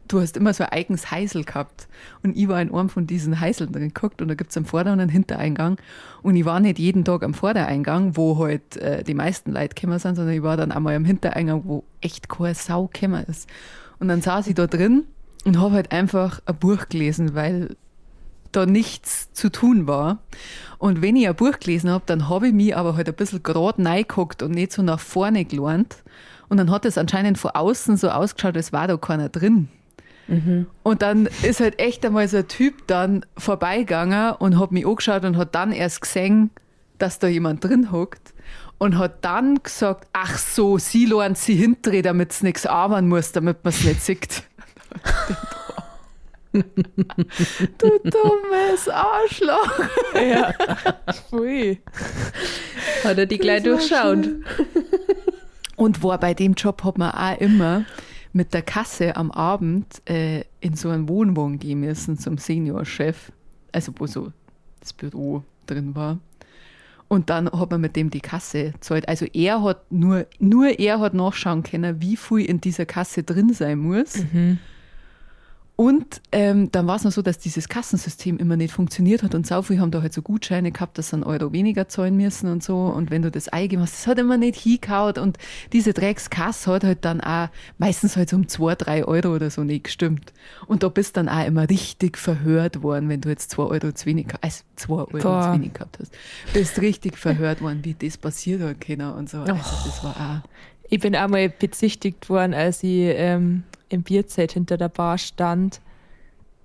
[SPEAKER 2] du hast immer so ein eigenes Heisel gehabt. Und ich war in einem von diesen Heiseln drin geguckt und da gibt's einen Vorder- und einen Hintereingang. Und ich war nicht jeden Tag am Vordereingang, wo halt die meisten Leute gekommen sind, sondern ich war dann einmal am Hintereingang, wo echt keine Sau gekommen ist. Und dann saß ich da drin und hab halt einfach ein Buch gelesen, weil da nichts zu tun war. Und wenn ich ein Buch gelesen hab, dann hab ich mich aber halt ein bisschen grad reingeguckt und nicht so nach vorne gelernt. Und dann hat es anscheinend von außen so ausgeschaut, als war da keiner drin. Und dann ist halt echt einmal so ein Typ dann vorbeigegangen und hat mich angeschaut und hat dann erst gesehen, dass da jemand drin hockt. Und hat dann gesagt, ach so, sie lernt sie hinterher, damit sie nichts arbeiten muss, damit man's nicht sieht. Du dummes Arschloch.
[SPEAKER 3] Ja, pfui.
[SPEAKER 1] Hat er die gleich
[SPEAKER 2] Das war
[SPEAKER 1] durchschaut.
[SPEAKER 2] schön. Und war bei dem Job hat man auch immer mit der Kasse am Abend in so einen Wohnwagen gehen müssen zum Seniorchef, also wo so das Büro drin war. Und dann hat man mit dem die Kasse gezahlt. Also er hat nur er hat nachschauen können, wie viel in dieser Kasse drin sein muss. Und dann war's noch so, dass dieses Kassensystem immer nicht funktioniert hat und sau viel haben da halt so Gutscheine gehabt, dass sie einen Euro weniger zahlen müssen und so. Und wenn du das eingegeben hast, das hat immer nicht hingehauen. Und diese Dreckskasse hat halt dann auch meistens halt so um 2, 3 Euro oder so nicht gestimmt. Und da bist dann auch immer richtig verhört worden, wenn du jetzt 2 Euro zu wenig, also 2 Euro zu wenig gehabt hast. Bist richtig verhört worden, wie das passiert hat können und so. Also das war auch.
[SPEAKER 3] Ich bin einmal bezichtigt worden, als ich im Bierzelt hinter der Bar stand.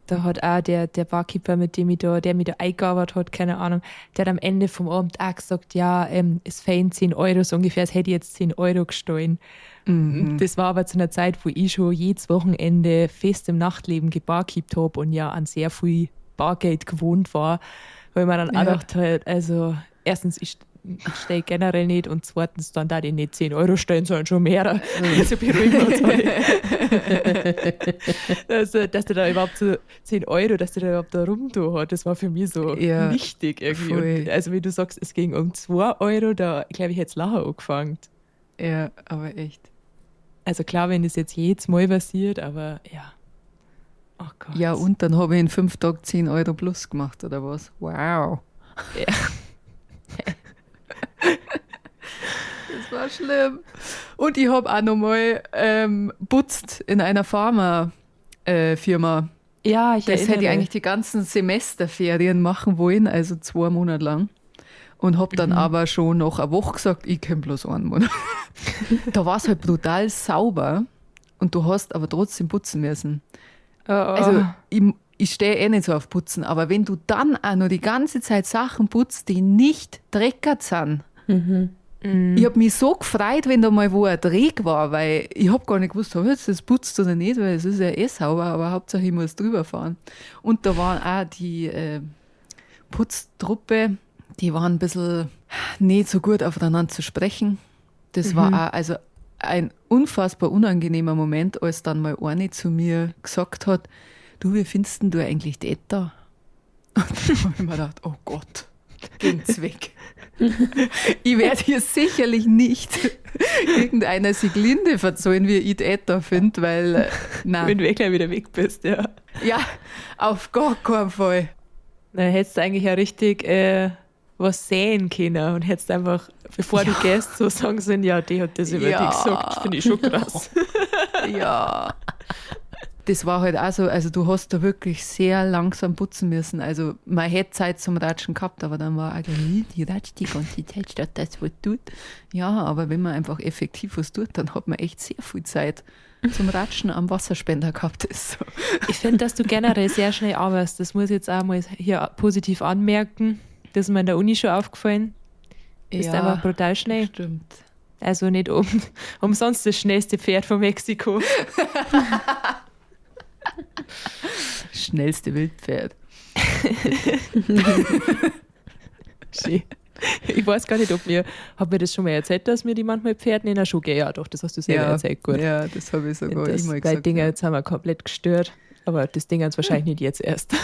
[SPEAKER 3] Da hat auch der Barkeeper, mit dem ich da, der mich da eingearbeitet hat, keine Ahnung, der hat am Ende vom Abend auch gesagt, ja, es fehlen 10 Euro, so ungefähr, es hätte ich jetzt 10 Euro gestohlen. Das war aber zu einer Zeit, wo ich schon jedes Wochenende fest im Nachtleben gebarkeept hab und ja an sehr viel Bargeld gewohnt war, weil man dann auch gedacht hat, also erstens, ich stell generell nicht und zweitens, dann da die nicht 10 Euro stellen, sondern schon mehr. Also beruhigen wir uns alle. Also, dass der da überhaupt so 10 Euro, dass der da überhaupt da rumtun hat, das war für mich so nichtig irgendwie. Und also wie du sagst, es ging um 2 Euro, da glaube ich, hätte es Lachen angefangen.
[SPEAKER 2] Ja, aber echt.
[SPEAKER 3] Also klar, wenn das jetzt jedes Mal passiert, aber ja. Oh Gott.
[SPEAKER 2] Ja, und dann habe ich in 5 Tagen 10 Euro plus gemacht, oder was? Wow.
[SPEAKER 3] Ja.
[SPEAKER 2] Das war schlimm. Und ich hab auch nochmal putzt in einer Pharma- Firma.
[SPEAKER 3] Ja, ich
[SPEAKER 2] Das hätte ich
[SPEAKER 3] erinnere.
[SPEAKER 2] eigentlich die ganzen Semesterferien machen wollen, also 2 Monate lang. Und hab dann aber schon nach einer Woche gesagt, ich komm bloß einen Monat. Da war's halt brutal sauber und du hast aber trotzdem putzen müssen.
[SPEAKER 3] Oh, oh.
[SPEAKER 2] Also ich stehe eh nicht so auf Putzen, aber wenn du dann auch noch die ganze Zeit Sachen putzt, die nicht dreckert sind. Ich hab mich so gefreut, wenn da mal wo ein Dreck war, weil ich hab gar nicht gewusst, hab ich jetzt das putzt oder nicht, weil es ist ja eh sauber, aber Hauptsache ich muss drüber fahren. Und da waren auch die Putztruppe, die waren ein bisschen nicht so gut aufeinander zu sprechen. Das war auch ein unfassbar unangenehmer Moment, als dann mal eine zu mir gesagt hat, du, wie findest denn du eigentlich die Etta? Und dann hab ich mir gedacht, oh Gott, geht's weg. Ich werde hier sicherlich nicht irgendeiner Sieglinde verzeihen, wie ich die Etta find, weil nein.
[SPEAKER 3] Wenn du gleich wieder weg bist, ja.
[SPEAKER 2] Ja, auf gar keinen Fall.
[SPEAKER 3] Na, hättest du eigentlich ja richtig was sehen können und hättest einfach, bevor du gehst, so sagen sollen, ja, die hat das über
[SPEAKER 2] Ja.
[SPEAKER 3] dich gesagt, finde ich schon krass.
[SPEAKER 2] Ja. Das war halt auch so, also du hast da wirklich sehr langsam putzen müssen. Also man hätte Zeit zum Ratschen gehabt, aber dann war eigentlich, nee, die ratscht die ganze Zeit, statt das, was tut. Ja, aber wenn man einfach effektiv was tut, dann hat man echt sehr viel Zeit zum Ratschen am Wasserspender gehabt. Ist so.
[SPEAKER 3] Ich finde, dass du generell sehr schnell arbeitest. Das muss ich jetzt auch mal hier positiv anmerken. Das ist mir in der Uni schon aufgefallen. Bist
[SPEAKER 2] Ja,
[SPEAKER 3] einfach brutal schnell.
[SPEAKER 2] Stimmt.
[SPEAKER 3] Also nicht umsonst das schnellste Pferd von Mexiko.
[SPEAKER 2] Schnellste Wildpferd.
[SPEAKER 3] Schön. Ich weiß gar nicht, ob mir, hat mir das schon mal erzählt, dass mir die manchmal Pferd nennen? Schon, gell? Ja, doch, das hast du selber
[SPEAKER 2] Ja,
[SPEAKER 3] erzählt. Gut.
[SPEAKER 2] Ja, das habe ich sogar
[SPEAKER 3] Das
[SPEAKER 2] immer
[SPEAKER 3] bei
[SPEAKER 2] gesagt,
[SPEAKER 3] Dinger,
[SPEAKER 2] ja.
[SPEAKER 3] jetzt haben wir komplett gestört. Aber das Ding hat's wahrscheinlich nicht jetzt erst.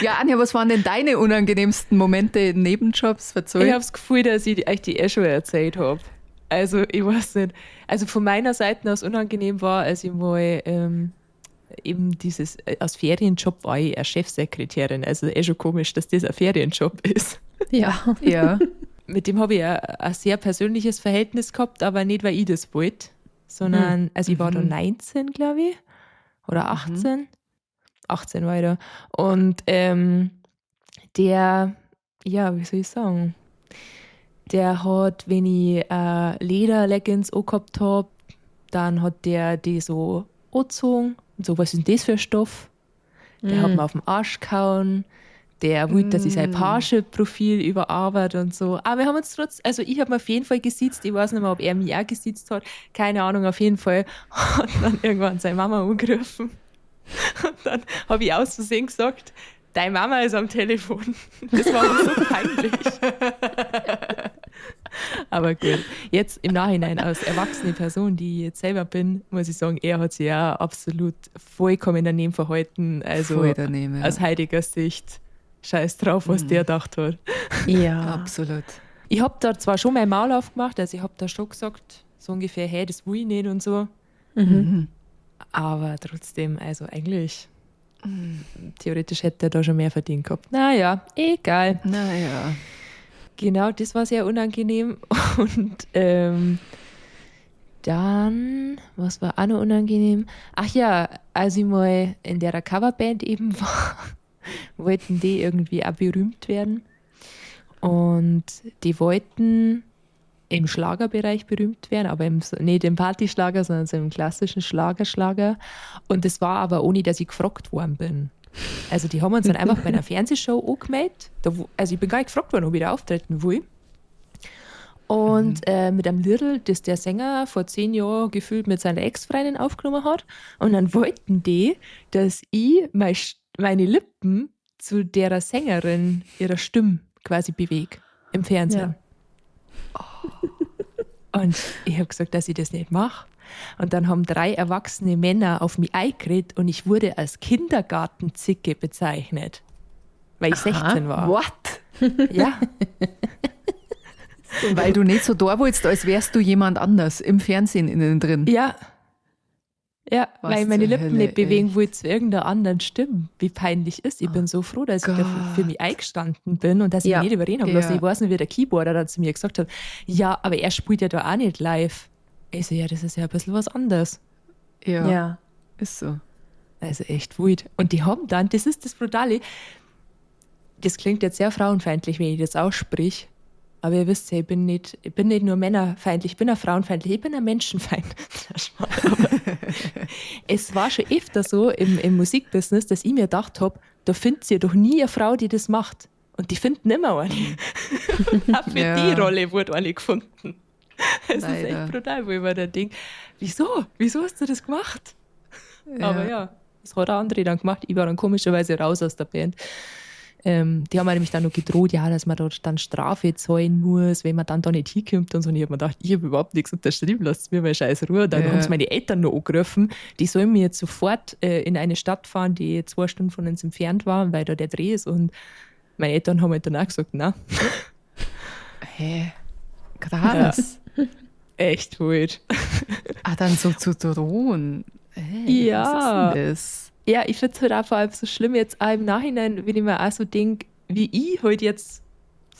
[SPEAKER 2] Ja, Anja, was waren denn deine unangenehmsten Momente in Nebenjobs? Verzeih.
[SPEAKER 3] Ich habe das Gefühl, dass ich euch die eh schon erzählt hab. Also, ich weiß nicht. Also von meiner Seite aus unangenehm war, als ich mal eben dieses, als Ferienjob war ich eine Chefsekretärin. Also eh schon komisch, dass das ein Ferienjob ist.
[SPEAKER 1] Ja.
[SPEAKER 2] Ja.
[SPEAKER 3] Mit dem habe ich ein sehr persönliches Verhältnis gehabt, aber nicht, weil ich das wollte, sondern, also ich war da 19, glaube ich, oder 18. 18 war ich da. Und der, ja, wie soll ich sagen, der hat, wenn ich Leder-Leggings angehabt habe, dann hat der die so angezogen und so, was ist denn das für ein Stoff? Der hat mir auf den Arsch gehauen. Der wollte, dass ich sein Parship-Profil überarbeite und so. Aber wir haben uns trotz, also ich habe mir auf jeden Fall gesiezt. Ich weiß nicht mehr, ob er mich auch gesiezt hat. Keine Ahnung, auf jeden Fall hat dann irgendwann seine Mama angerufen. Und dann habe ich aus Versehen gesagt, deine Mama ist am Telefon. Das war mir so peinlich. Aber gut, jetzt im Nachhinein als erwachsene Person, die ich jetzt selber bin, muss ich sagen, er hat sich ja absolut vollkommen daneben verhalten. Also
[SPEAKER 2] voll daneben, ja.
[SPEAKER 3] Aus heutiger Sicht, scheiß drauf, was der gedacht hat.
[SPEAKER 1] Ja.
[SPEAKER 2] Absolut.
[SPEAKER 3] Ich hab da zwar schon mein Maul aufgemacht, also ich hab da schon gesagt, so ungefähr, hey, das will ich nicht und so. Aber trotzdem, also eigentlich, theoretisch hätte er da schon mehr verdient gehabt. Naja, egal.
[SPEAKER 2] Naja.
[SPEAKER 3] Genau, das war sehr unangenehm. Und dann, was war auch noch unangenehm? Ach ja, als ich mal in der Coverband eben war, wollten die irgendwie auch berühmt werden. Und die wollten im Schlagerbereich berühmt werden, aber nicht im Partyschlager, sondern so im klassischen Schlagerschlager. Und das war aber ohne, dass ich gefragt worden bin. Also die haben uns dann einfach bei einer Fernsehshow angemeldet. Also ich bin gar nicht gefragt worden, ob ich da auftreten will. Und mit einem Liedl, das der Sänger vor 10 Jahren gefühlt mit seiner Ex-Freundin aufgenommen hat. Und dann wollten die, dass ich meine Lippen zu derer Sängerin ihrer Stimme quasi bewege im Fernsehen.
[SPEAKER 1] Ja.
[SPEAKER 3] Und ich hab gesagt, dass ich das nicht mach. Und dann haben 3 erwachsene Männer auf mich eingeredet und ich wurde als Kindergartenzicke bezeichnet, weil ich 16 war.
[SPEAKER 2] What?
[SPEAKER 3] Ja.
[SPEAKER 2] Weil du nicht so da wolltest, als wärst du jemand anders im Fernsehen innen drin.
[SPEAKER 3] Ja. Ja,
[SPEAKER 2] Was
[SPEAKER 3] weil ich meine
[SPEAKER 2] zur
[SPEAKER 3] Lippen
[SPEAKER 2] Hölle,
[SPEAKER 3] nicht bewegen
[SPEAKER 2] echt?
[SPEAKER 3] wollte zu irgendeiner anderen Stimme. Wie peinlich ist. Ich bin so froh, dass ich da für mich eingestanden bin und dass ich mich nicht überreden habe lassen. Ich weiß nicht, wie der Keyboarder dann zu mir gesagt hat, ja, aber er spielt ja da auch nicht live. Ich so, ja, das ist ja ein bisschen was anderes.
[SPEAKER 2] Ja,
[SPEAKER 1] Ja.
[SPEAKER 2] Ist so.
[SPEAKER 3] Also echt wild. Und die haben dann, das ist das Brutale, das klingt jetzt sehr frauenfeindlich, wenn ich das aussprich, aber ihr wisst ja, ich bin nicht nur männerfeindlich, ich bin auch frauenfeindlich, ich bin auch Menschenfeind. Aber es war schon öfter so im Musikbusiness, dass ich mir gedacht hab, da findet ihr doch nie eine Frau, die das macht. Und die finden immer eine. Und auch für die Rolle wurde eine gefunden. Es ist echt
[SPEAKER 2] Leider.
[SPEAKER 3] brutal, wo ich mir da denk, wieso? Wieso hast du das gemacht?
[SPEAKER 2] Ja.
[SPEAKER 3] Aber ja, das hat der André dann gemacht. Ich war dann komischerweise raus aus der Band. Die haben mir nämlich dann noch gedroht, ja, dass man dort dann Strafe zahlen muss, wenn man dann da nicht hinkommt und so. Und ich hab mir gedacht, ich hab überhaupt nichts unterschrieben, lasst mir mal scheiß Ruhe. Dann haben's meine Eltern noch angerufen, die sollen mir jetzt sofort in eine Stadt fahren, die 2 Stunden von uns entfernt war, weil da der Dreh ist. Und meine Eltern haben halt dann auch gesagt, na.
[SPEAKER 2] Hä? Krass.
[SPEAKER 3] Ja. Echt weird.
[SPEAKER 2] Ah, dann so zu drohen. Hey,
[SPEAKER 3] Ja.
[SPEAKER 2] Was ist denn das?
[SPEAKER 3] Ja, ich find's halt auch vor allem so schlimm jetzt auch im Nachhinein, wenn ich mir auch so denk, wie ich halt jetzt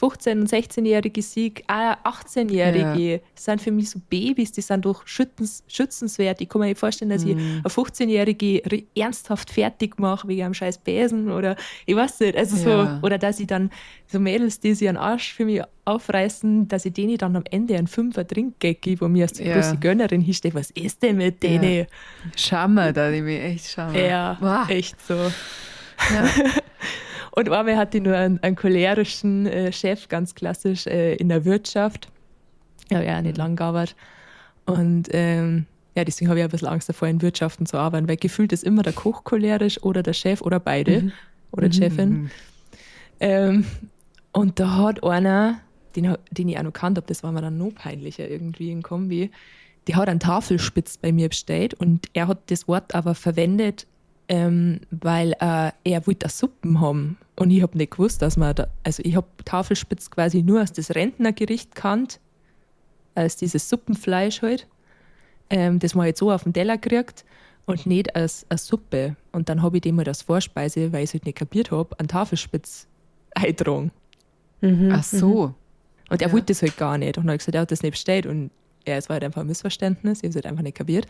[SPEAKER 3] 15- und 16-jährige Sieg, auch 18-Jährige, sind für mich so Babys, die sind doch schützenswert. Ich kann mir nicht vorstellen, dass ich eine 15-Jährige ernsthaft fertig mache wegen einem scheiß Besen oder ich weiß nicht. Also so, oder dass ich dann so Mädels, die sich einen Arsch für mich aufreißen, dass ich denen dann am Ende einen 5er Trinkgeld gebe, wo mir als große Gönnerin hinsteht, was ist denn mit denen?
[SPEAKER 2] Schau mal, da nehme ich echt schau mal.
[SPEAKER 3] Ja,
[SPEAKER 2] Wow.
[SPEAKER 3] echt so. Und einmal hatte ich nur einen cholerischen Chef, ganz klassisch, in der Wirtschaft. Ich habe ja auch nicht lang gearbeitet. Und deswegen habe ich ein bisschen Angst davor, in Wirtschaften zu arbeiten, weil gefühlt ist immer der Koch cholerisch oder der Chef oder beide oder die Chefin. Und da hat einer, den ich auch noch gekannt hab, das war mir dann noch peinlicher irgendwie in Kombi, der hat einen Tafelspitz bei mir bestellt und er hat das Wort aber verwendet, weil er wollte Suppen haben. Und ich hab nicht gewusst, dass man da, also ich hab Tafelspitz quasi nur als das Rentnergericht gekannt, als dieses Suppenfleisch halt. Das man halt so auf den Teller kriegt und nicht als Suppe. Und dann habe ich dem halt als Vorspeise, weil ich es halt nicht kapiert habe, einen Tafelspitz eingetragen.
[SPEAKER 2] Mhm. Ach so.
[SPEAKER 3] Und er wollte das halt gar nicht. Und dann habe ich gesagt, er hat das nicht bestellt. Und ja, es war halt einfach ein Missverständnis. Ich habe es halt einfach nicht kapiert.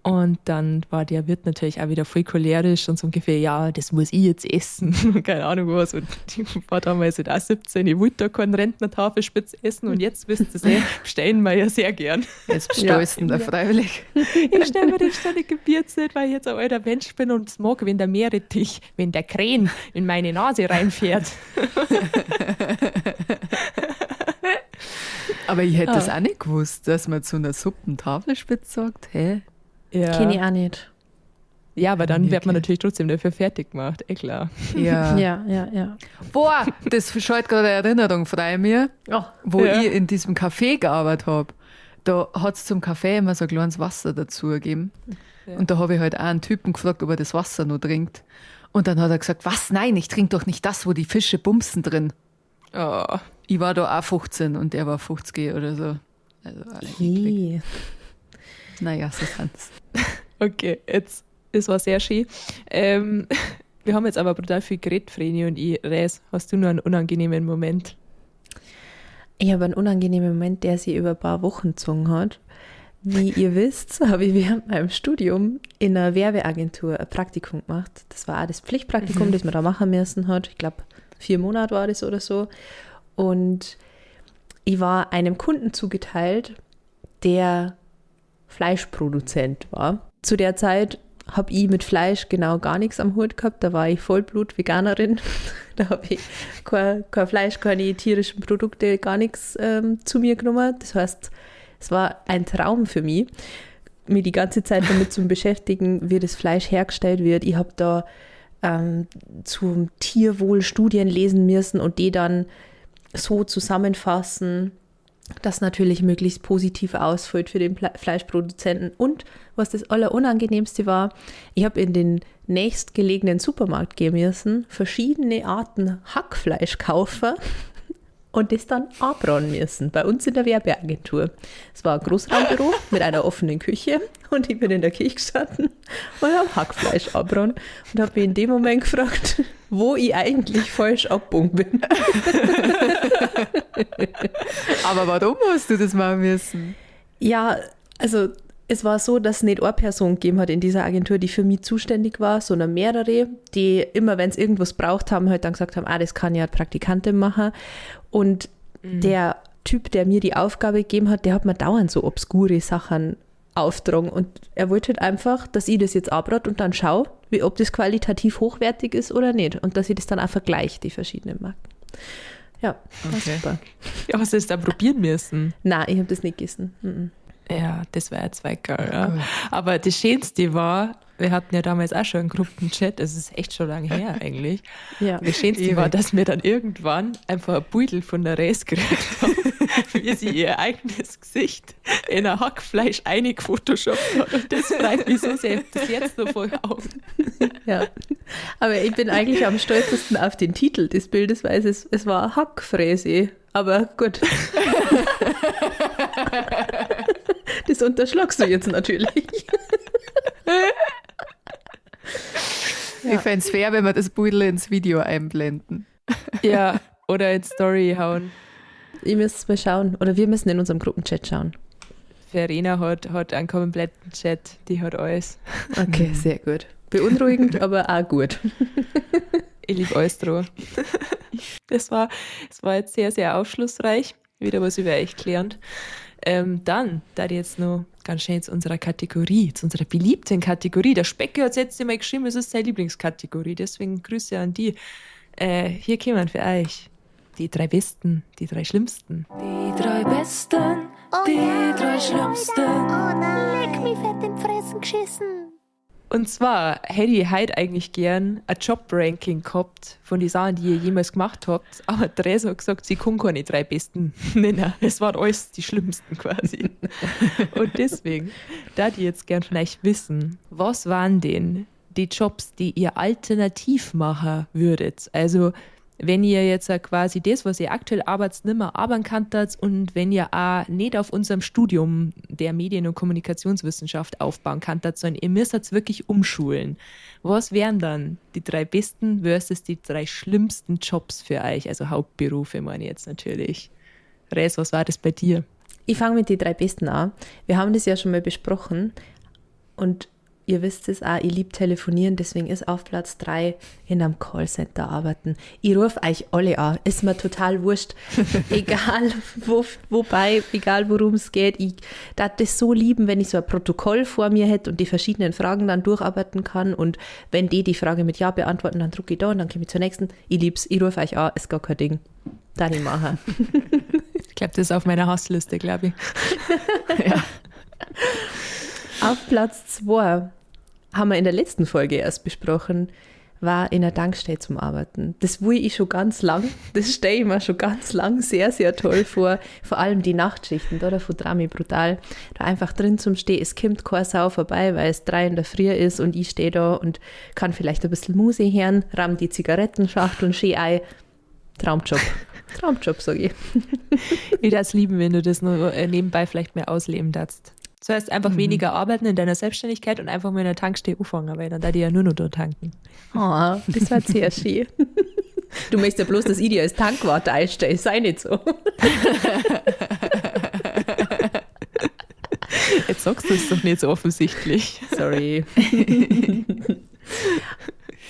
[SPEAKER 3] Und dann war der Wirt natürlich auch wieder voll cholerisch und so ungefähr, ja, das muss ich jetzt essen. Und keine Ahnung was. Und ich war damals halt auch 17, ich wollte da keinen Rentner-Tafelspitz essen und jetzt wisst ihr eh, bestellen wir ja sehr gern.
[SPEAKER 2] Jetzt bestellst du da freiwillig.
[SPEAKER 3] Ich stelle mir den ständig kapiert nicht, weil ich jetzt ein alter Mensch bin und es mag, wenn der Meerrettich, wenn der Krähen in meine Nase reinfährt.
[SPEAKER 2] Aber ich hätte das auch nicht gewusst, dass man zu einer Suppe Tafelspitz sagt. Hä?
[SPEAKER 3] Ja.
[SPEAKER 1] Kenne ich auch nicht.
[SPEAKER 3] Ja, aber dann wird man natürlich trotzdem dafür fertig gemacht, eh klar.
[SPEAKER 2] Ja.
[SPEAKER 1] Ja.
[SPEAKER 2] Boah, das scheut gerade eine Erinnerung frei mir, wo ich in diesem Café gearbeitet habe. Da hat es zum Kaffee immer so ein kleines Wasser dazu gegeben. Ja. Und da habe ich halt auch einen Typen gefragt, ob er das Wasser noch trinkt. Und dann hat er gesagt, was? Nein, ich trinke doch nicht das, wo die Fische bumsen drin.
[SPEAKER 3] Oh.
[SPEAKER 2] Ich war da auch 15 und der war 50 oder so. Also,
[SPEAKER 1] hey.
[SPEAKER 2] Naja, so sind's.
[SPEAKER 3] Okay, jetzt, es war sehr schön. Wir haben jetzt aber brutal viel geredet, Vreni und ich. Res, hast du nur einen unangenehmen Moment?
[SPEAKER 1] Ich habe einen unangenehmen Moment, der sich über ein paar Wochen gezogen hat. Wie ihr wisst, habe ich während meinem Studium in einer Werbeagentur ein Praktikum gemacht. Das war auch das Pflichtpraktikum, das man da machen müssen hat. Ich glaube, 4 Monate war das oder so. Und ich war einem Kunden zugeteilt, der Fleischproduzent war. Zu der Zeit habe ich mit Fleisch genau gar nichts am Hut gehabt. Da war ich Vollblut-Veganerin. Da habe ich kein Fleisch, keine tierischen Produkte, gar nichts zu mir genommen. Das heißt, es war ein Traum für mich, mich die ganze Zeit damit zu beschäftigen, wie das Fleisch hergestellt wird. Ich habe da zum Tierwohl Studien lesen müssen und die dann so zusammenfassen, das natürlich möglichst positiv ausfällt für den Fleischproduzenten. Und was das Allerunangenehmste war, ich habe in den nächstgelegenen Supermarkt gehen müssen, verschiedene Arten Hackfleisch kaufen und das dann anbraten müssen, bei uns in der Werbeagentur. Es war ein Großraumbüro mit einer offenen Küche und ich bin in der Küche gestanden und habe Hackfleisch anbraten und habe mich in dem Moment gefragt, wo ich eigentlich falsch abgebogen bin.
[SPEAKER 2] Aber warum hast du das machen müssen?
[SPEAKER 1] Ja, also es war so, dass es nicht eine Person gegeben hat in dieser Agentur, die für mich zuständig war, sondern mehrere, die immer, wenn sie irgendwas braucht haben, halt dann gesagt haben, das kann ja Praktikantin machen. Und der Typ, der mir die Aufgabe gegeben hat, der hat mir dauernd so obskure Sachen aufgetragen. Und er wollte halt einfach, dass ich das jetzt abrate und dann schaue, ob das qualitativ hochwertig ist oder nicht. Und dass ich das dann auch vergleiche, die verschiedenen Marken. Ja, war super.
[SPEAKER 3] Ja, hast du das dann probieren müssen?
[SPEAKER 1] Nein, ich habe das nicht gegessen. Mhm.
[SPEAKER 3] Ja, das war jetzt weit geil, ja. Aber das Schönste war, wir hatten ja damals auch schon einen Gruppenchat, das ist echt schon lange her eigentlich.
[SPEAKER 1] Ja.
[SPEAKER 3] Das Schönste war, dass wir dann irgendwann einfach ein Beutel von der Res gekriegt haben, wie sie ihr eigenes Gesicht in ein Hackfleisch eingefotoshoppt hat. Und das freut mich so sehr, das jetzt noch voll auf.
[SPEAKER 1] Ja, aber ich bin eigentlich am stolzesten auf den Titel des Bildes, weil es war Hackfräse. Aber gut. Das unterschlagst du jetzt natürlich.
[SPEAKER 2] Ja. Ich fände es fair, wenn wir das Beutel ins Video einblenden.
[SPEAKER 3] Ja, oder in Story hauen.
[SPEAKER 1] Ihr müsst mal schauen. Oder wir müssen in unserem Gruppenchat schauen.
[SPEAKER 3] Verena hat einen kompletten Chat, die hat alles.
[SPEAKER 1] Okay, sehr gut. Beunruhigend, aber auch gut.
[SPEAKER 3] Ich liebe alles dran. Das war jetzt sehr, sehr aufschlussreich. Wieder was über euch gelernt. Dann, da ich jetzt noch ganz schnell zu unserer Kategorie, zu unserer beliebten Kategorie. Der Specke hat es jetzt immer geschrieben, es ist seine Lieblingskategorie, deswegen Grüße an die. Hier kommen für euch die 3 Besten, die 3 Schlimmsten.
[SPEAKER 4] Die 3 Besten, die 3 Schlimmsten.
[SPEAKER 5] Oh nein, leck mich fett in die Fressen geschissen.
[SPEAKER 3] Und zwar hätte ich heute eigentlich gern ein Job-Ranking gehabt von den Sachen, die ihr jemals gemacht habt. Aber Theresa hat gesagt, sie kann keine 3 Besten nennen. Es waren alles die Schlimmsten quasi. Und deswegen, da die jetzt gern von euch wissen, was waren denn die Jobs, die ihr alternativ machen würdet? Also Wenn ihr jetzt quasi das, was ihr aktuell arbeitet, nimmer arbeiten könnt und wenn ihr auch nicht auf unserem Studium der Medien- und Kommunikationswissenschaft aufbauen könnt, sondern ihr müsst jetzt wirklich umschulen. Was wären dann die 3 besten versus die 3 schlimmsten Jobs für euch? Also Hauptberufe meine ich jetzt natürlich. Res, was war das bei dir?
[SPEAKER 1] Ich fange mit den 3 besten an. Wir haben das ja schon mal besprochen und ihr wisst es auch, ich lieb telefonieren, deswegen ist auf Platz 3 in einem Callcenter arbeiten. Ich ruf euch alle an, ist mir total wurscht, egal wobei, egal worum es geht. Ich darf das so lieben, wenn ich so ein Protokoll vor mir hätte und die verschiedenen Fragen dann durcharbeiten kann und wenn die Frage mit Ja beantworten, dann drücke ich da und dann komme ich zur nächsten. Ich lieb's, ich ruf euch an, ist gar kein Ding. Dann ich mache.
[SPEAKER 3] Ich glaub, das ist auf meiner Hassliste, glaub ich.
[SPEAKER 2] Ja.
[SPEAKER 1] Auf Platz 2 haben wir in der letzten Folge erst besprochen, war in der Tankstelle zum Arbeiten. Das will ich schon ganz lang, das stelle ich mir schon ganz lang sehr, sehr toll vor. Vor allem die Nachtschichten, da davon traue ich mich brutal. Da einfach drin zum Stehen, es kommt keine Sau vorbei, weil es 3 in der Früh ist und ich stehe da und kann vielleicht ein bisschen Musik hören, ramm die Zigarettenschachteln schön ein. Traumjob. Traumjob, sag ich.
[SPEAKER 3] Ich würde es lieben, wenn du das nur nebenbei vielleicht mehr ausleben darfst. Zuerst einfach weniger arbeiten in deiner Selbstständigkeit und einfach mal in der Tankstelle anfangen, weil dann da die ja nur noch da tanken.
[SPEAKER 1] Oh, das war sehr schön. Du möchtest ja bloß, dass ich dir als Tankwart einstelle, sei nicht so.
[SPEAKER 3] Jetzt sagst du es doch nicht so offensichtlich.
[SPEAKER 1] Sorry.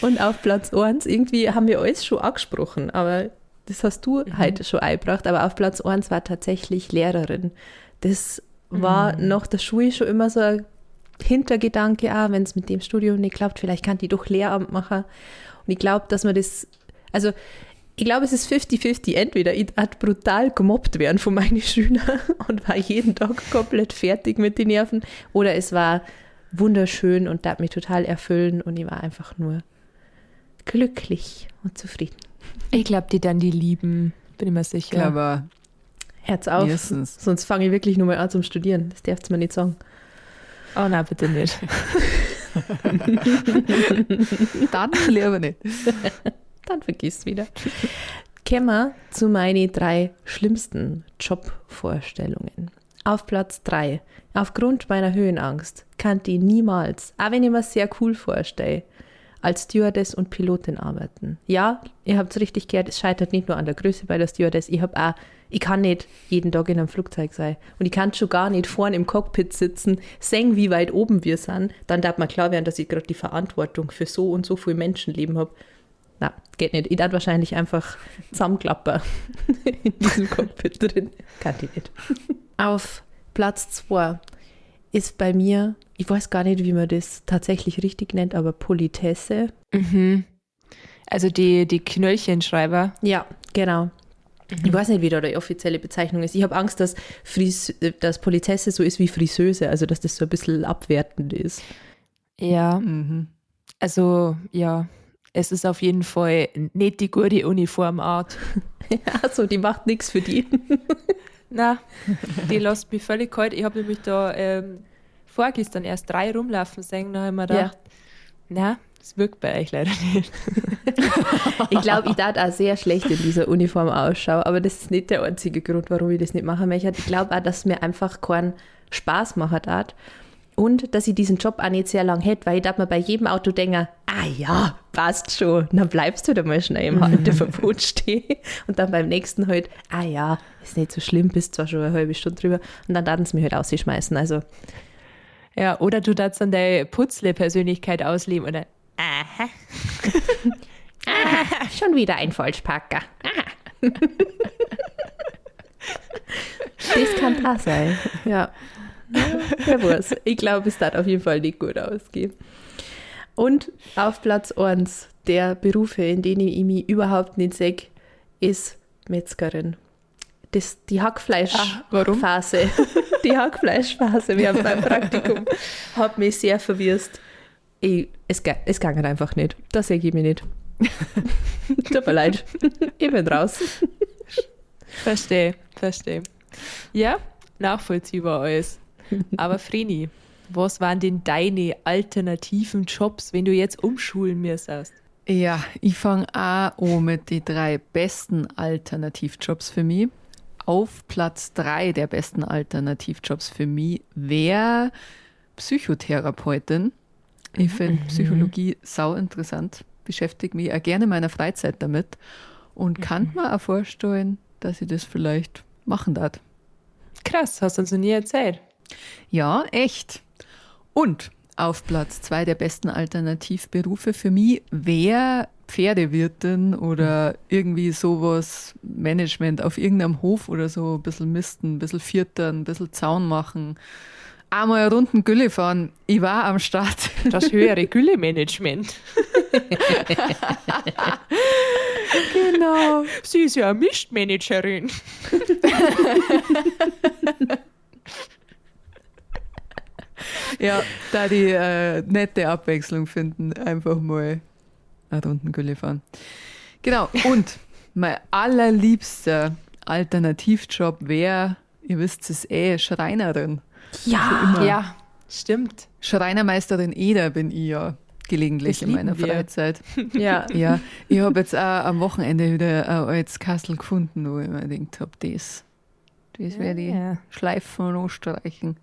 [SPEAKER 1] Und auf Platz 1, irgendwie haben wir alles schon angesprochen, aber das hast du heute schon eingebracht, aber auf Platz 1 war tatsächlich Lehrerin. Das war nach der Schule schon immer so ein Hintergedanke, auch wenn's mit dem Studium nicht klappt, vielleicht kann die doch Lehramt machen. Und ich glaub, dass man das, also ich glaub, es ist 50-50. Entweder ich hat brutal gemobbt werden von meinen Schülern und war jeden Tag komplett fertig mit den Nerven, oder es war wunderschön und tat mich total erfüllen und ich war einfach nur glücklich und zufrieden.
[SPEAKER 3] Ich glaub, die dann die lieben, bin ich mir sicher.
[SPEAKER 2] Ich glaube,
[SPEAKER 1] Herz auf,
[SPEAKER 2] Mindestens.
[SPEAKER 1] Sonst fange ich wirklich nur mal an zum Studieren. Das darfst du mir nicht sagen.
[SPEAKER 3] Oh nein, bitte nicht.
[SPEAKER 2] Dann lieber nicht.
[SPEAKER 1] Dann vergiss wieder. Kommen wir zu meinen 3 schlimmsten Jobvorstellungen. Auf Platz 3. Aufgrund meiner Höhenangst kann ich niemals, auch wenn ich mir sehr cool vorstelle, als Stewardess und Pilotin arbeiten. Ja, ihr habt's richtig gehört, es scheitert nicht nur an der Größe bei der Stewardess, ich kann nicht jeden Tag in einem Flugzeug sein. Und ich kann schon gar nicht vorne im Cockpit sitzen, sehen, wie weit oben wir sind. Dann darf mir klar werden, dass ich gerade die Verantwortung für so und so viel Menschenleben hab. Na, geht nicht. Ich darf wahrscheinlich einfach zusammenklappen in diesem Cockpit drin. Kann ich nicht. Auf Platz 2 ist bei mir, ich weiß gar nicht, wie man das tatsächlich richtig nennt, aber Politesse.
[SPEAKER 3] Also die Knöllchenschreiber.
[SPEAKER 1] Ja, genau. Ich weiß nicht, wie da die offizielle Bezeichnung ist. Ich habe Angst, dass Politesse so ist wie Friseuse, also dass das so ein bisschen abwertend ist.
[SPEAKER 3] Ja. Also, ja, es ist auf jeden Fall nicht die gute Uniformart.
[SPEAKER 1] Ja, so, die macht nix für die.
[SPEAKER 3] Na, die lässt mich völlig kalt. Ich habe nämlich da vorgestern erst 3 rumlaufen sehen, da habe ich mir gedacht, na, das wirkt bei euch leider nicht.
[SPEAKER 1] Ich glaub, ich tat auch sehr schlecht in dieser Uniform ausschauen, aber das ist nicht der einzige Grund, warum ich das nicht machen möchte. Ich glaub auch, dass mir einfach keinen Spaß machen tat und dass ich diesen Job auch nicht sehr lang hätte, weil ich darf mir bei jedem Auto denken, ah ja, passt schon, dann bleibst du da mal schnell im Halteverbot stehen und dann beim nächsten halt, ah ja, ist nicht so schlimm, bist zwar schon eine halbe Stunde drüber und dann taten sie mich halt rausschmeißen, also.
[SPEAKER 3] Ja, oder du darfst dann deine Putzle-Persönlichkeit ausleben oder aha.
[SPEAKER 1] Aha, schon wieder ein Falschparker. Aha. Das kann auch sein. Ja. Ja, wer weiß. Ich glaube, es darf auf jeden Fall nicht gut ausgehen. Und auf Platz 1 der Berufe, in denen ich mich überhaupt nicht sehe, ist Metzgerin. Das, die Hackfleischphase.
[SPEAKER 3] Ah, warum?
[SPEAKER 1] Die Hackfleischphase während meinem Praktikum hat mich sehr verwirrt. Es ging einfach nicht. Das sehe ich mich nicht. Tut mir leid. Ich bin raus.
[SPEAKER 3] Verstehe, verstehe. Ja, nachvollziehbar alles. Aber Vreni, was waren denn deine alternativen Jobs, wenn du jetzt umschulen müsstest?
[SPEAKER 2] Ja, ich fange auch an mit den 3 besten Alternativjobs für mich. Auf Platz 3 der besten Alternativjobs für mich wäre Psychotherapeutin. Ich find Psychologie sau interessant, beschäftige mich auch gerne in meiner Freizeit damit und kann mir auch vorstellen, dass ich das vielleicht machen darf.
[SPEAKER 3] Krass, hast du uns noch nie erzählt.
[SPEAKER 2] Ja, echt. Und auf Platz 2 der besten Alternativberufe für mich wäre Pferdewirtin oder irgendwie sowas, Management auf irgendeinem Hof oder so, ein bisschen misten, ein bisschen viertern, ein bisschen Zaun machen, einmal eine Runden Gülle fahren. Ich war am Start.
[SPEAKER 3] Das höhere Gülle-Management.
[SPEAKER 2] Genau.
[SPEAKER 3] Sie ist ja eine Mistmanagerin.
[SPEAKER 2] Ja, da die nette Abwechslung finden, einfach mal eine Runden Gülle fahren. Genau, und mein allerliebster Alternativjob wär, ihr wisst es eh, Schreinerin.
[SPEAKER 1] Ja.
[SPEAKER 2] Schon immer.
[SPEAKER 3] Ja, stimmt.
[SPEAKER 2] Schreinermeisterin Eder bin ich ja gelegentlich
[SPEAKER 3] Das
[SPEAKER 2] in meiner
[SPEAKER 3] lieben wir.
[SPEAKER 2] Freizeit.
[SPEAKER 1] Ja.
[SPEAKER 2] Ja, ich hab jetzt auch am Wochenende wieder ein altes Kastel gefunden, wo ich mir gedacht hab, das werde ich schleifen und anstreichen.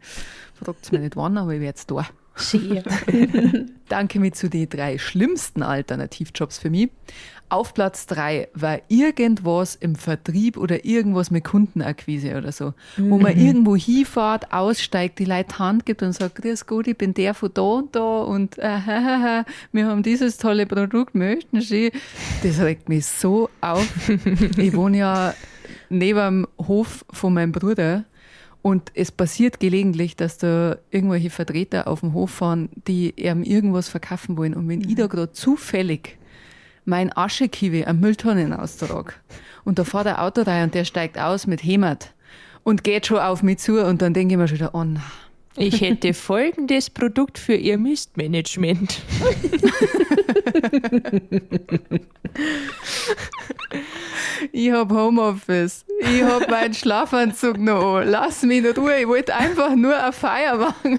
[SPEAKER 2] Fragt's mir nicht wann, aber ich werd's da.
[SPEAKER 1] Schön.
[SPEAKER 2] Danke mir zu den 3 schlimmsten Alternativjobs für mich. Auf Platz 3 war irgendwas im Vertrieb oder irgendwas mit Kundenakquise oder so, wo man irgendwo hinfährt, aussteigt, die Leute Hand gibt und sagt, grüß Gott, ich bin der von da und da und wir haben dieses tolle Produkt, möchten Sie? Das regt mich so auf. Ich wohne ja neben dem Hof von meinem Bruder. Und es passiert gelegentlich, dass da irgendwelche Vertreter auf dem Hof fahren, die ihm irgendwas verkaufen wollen. Und wenn ich da grad zufällig mein Aschekiwi am Mülltonnen austrag und da fährt ein Auto rein und der steigt aus mit Hämert und geht schon auf mich zu und dann denke ich mir schon wieder, oh nein.
[SPEAKER 3] Ich hätte folgendes Produkt für Ihr Mistmanagement.
[SPEAKER 2] Ich hab Homeoffice. Ich hab meinen Schlafanzug noch an. Lass mich in Ruhe. Ich wollte einfach nur eine Feier machen.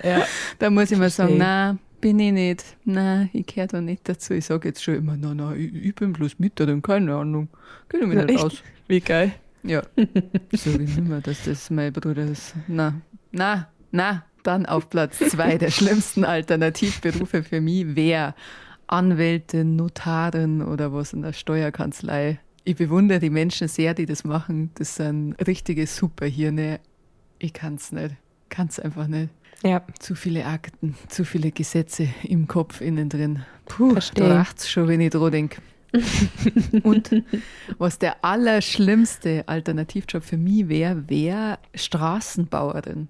[SPEAKER 3] Ja.
[SPEAKER 2] Da muss ich mir sagen,
[SPEAKER 3] Verstehe.
[SPEAKER 2] nein, bin ich nicht. Nein, ich gehöre da nicht dazu. Ich sag jetzt schon immer, nein, nein, ich bin bloß Mieterin, keine Ahnung. Kenn ich mich
[SPEAKER 3] Na,
[SPEAKER 2] nicht
[SPEAKER 3] echt?
[SPEAKER 2] aus.
[SPEAKER 3] Wie geil.
[SPEAKER 2] Ja. Sag ich nicht mehr, dass das mein Bruder ist. Na, na, na. Dann auf Platz 2 der schlimmsten Alternativberufe für mich wär Anwältin, Notarin oder was in der Steuerkanzlei. Ich bewundere die Menschen sehr, die das machen. Das sind richtige Superhirne. Ich kann's nicht. Kann's einfach nicht. Zu viele Akten, zu viele Gesetze im Kopf innen drin. Puh,
[SPEAKER 3] Verstehe.
[SPEAKER 2] da racht's schon, wenn ich dran denk. Und was der allerschlimmste Alternativjob für mich wär, wär Straßenbauerin.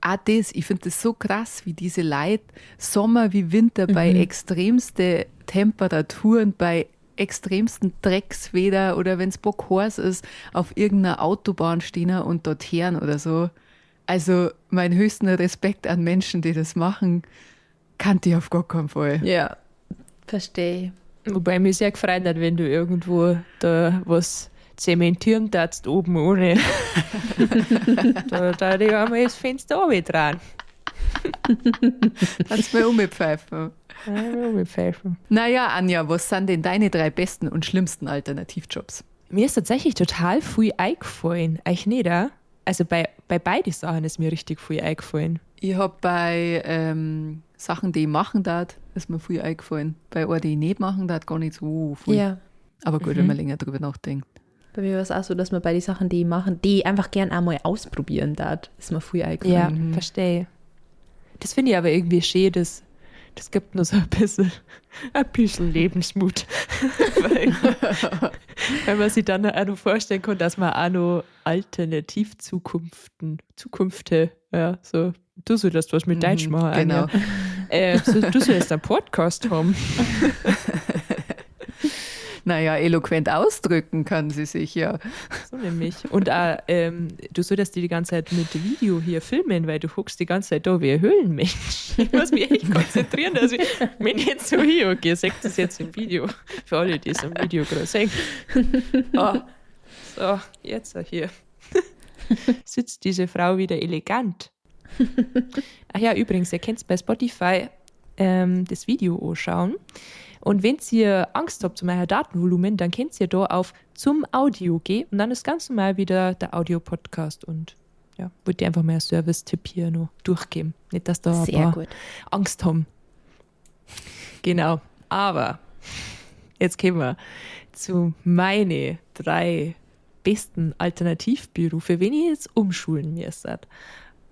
[SPEAKER 2] Auch das, ich find das so krass, wie diese Leute Sommer wie Winter bei extremste Temperaturen, bei extremsten Dreckswetter oder wenn's bockheiß ist, auf irgendeiner Autobahn stehen und dort hören oder so. Also meinen höchsten Respekt an Menschen, die das machen, kannte ich auf gar keinen Fall.
[SPEAKER 1] Ja, verstehe.
[SPEAKER 3] Wobei mich sehr gefreut hat, wenn du irgendwo da was zementieren darfst, oben ohne. Da ich einmal das Fenster runtertragen.
[SPEAKER 2] Kannst du mir umpfeifen.
[SPEAKER 3] Ja, umpfeifen.
[SPEAKER 2] Naja, Anja, was sind denn deine 3 besten und schlimmsten Alternativjobs?
[SPEAKER 3] Mir ist tatsächlich total viel eingefallen. Euch nicht, oder? Also bei beiden Sachen ist mir richtig viel eingefallen.
[SPEAKER 2] Ich hab bei Sachen, die ich machen darf, ist mir viel eingefallen. Bei einer, die ich nicht machen darf, gar nicht so viel. Aber gut, wenn man länger drüber nachdenkt.
[SPEAKER 1] Bei mir war es auch so, dass man bei den Sachen, die ich mache, die ich einfach gern einmal ausprobieren darf, ist mir viel eingefallen.
[SPEAKER 3] Ja, verstehe. Das finde ich aber irgendwie schön, das gibt nur so ein bisschen Lebensmut. Weil man sich dann auch noch vorstellen kann, dass man auch noch Alternativzukunften, Zukünfte, ja, so, du solltest was mit Deutsch machen, Anja. So, du solltest einen Podcast haben.
[SPEAKER 2] Naja, eloquent ausdrücken kann sie sich ja.
[SPEAKER 3] So nämlich. Und auch, du solltest die ganze Zeit mit Video hier filmen, weil du guckst die ganze Zeit da wie ein Höhlenmensch. Ich muss mich echt konzentrieren, dass ich mich nicht so hier, okay, seht das jetzt im Video. Für alle, die es im Video gerade sehen. Oh, so, jetzt hier. Sitzt diese Frau wieder elegant. Ach ja, übrigens, ihr kennt's bei Spotify das Video anschauen. Und wenn ihr Angst habt zu meinem Datenvolumen, dann könnt ihr da auf zum Audio gehen und dann ist ganz normal wieder der Audio-Podcast und ja, wollte ich einfach mal einen Service-Tipp hier noch durchgeben. Nicht, dass da ein
[SPEAKER 1] Sehr
[SPEAKER 3] paar
[SPEAKER 1] gut.
[SPEAKER 3] Angst haben. Genau, aber jetzt kommen wir zu meine 3 besten Alternativberufe, wenn ich jetzt umschulen müsste.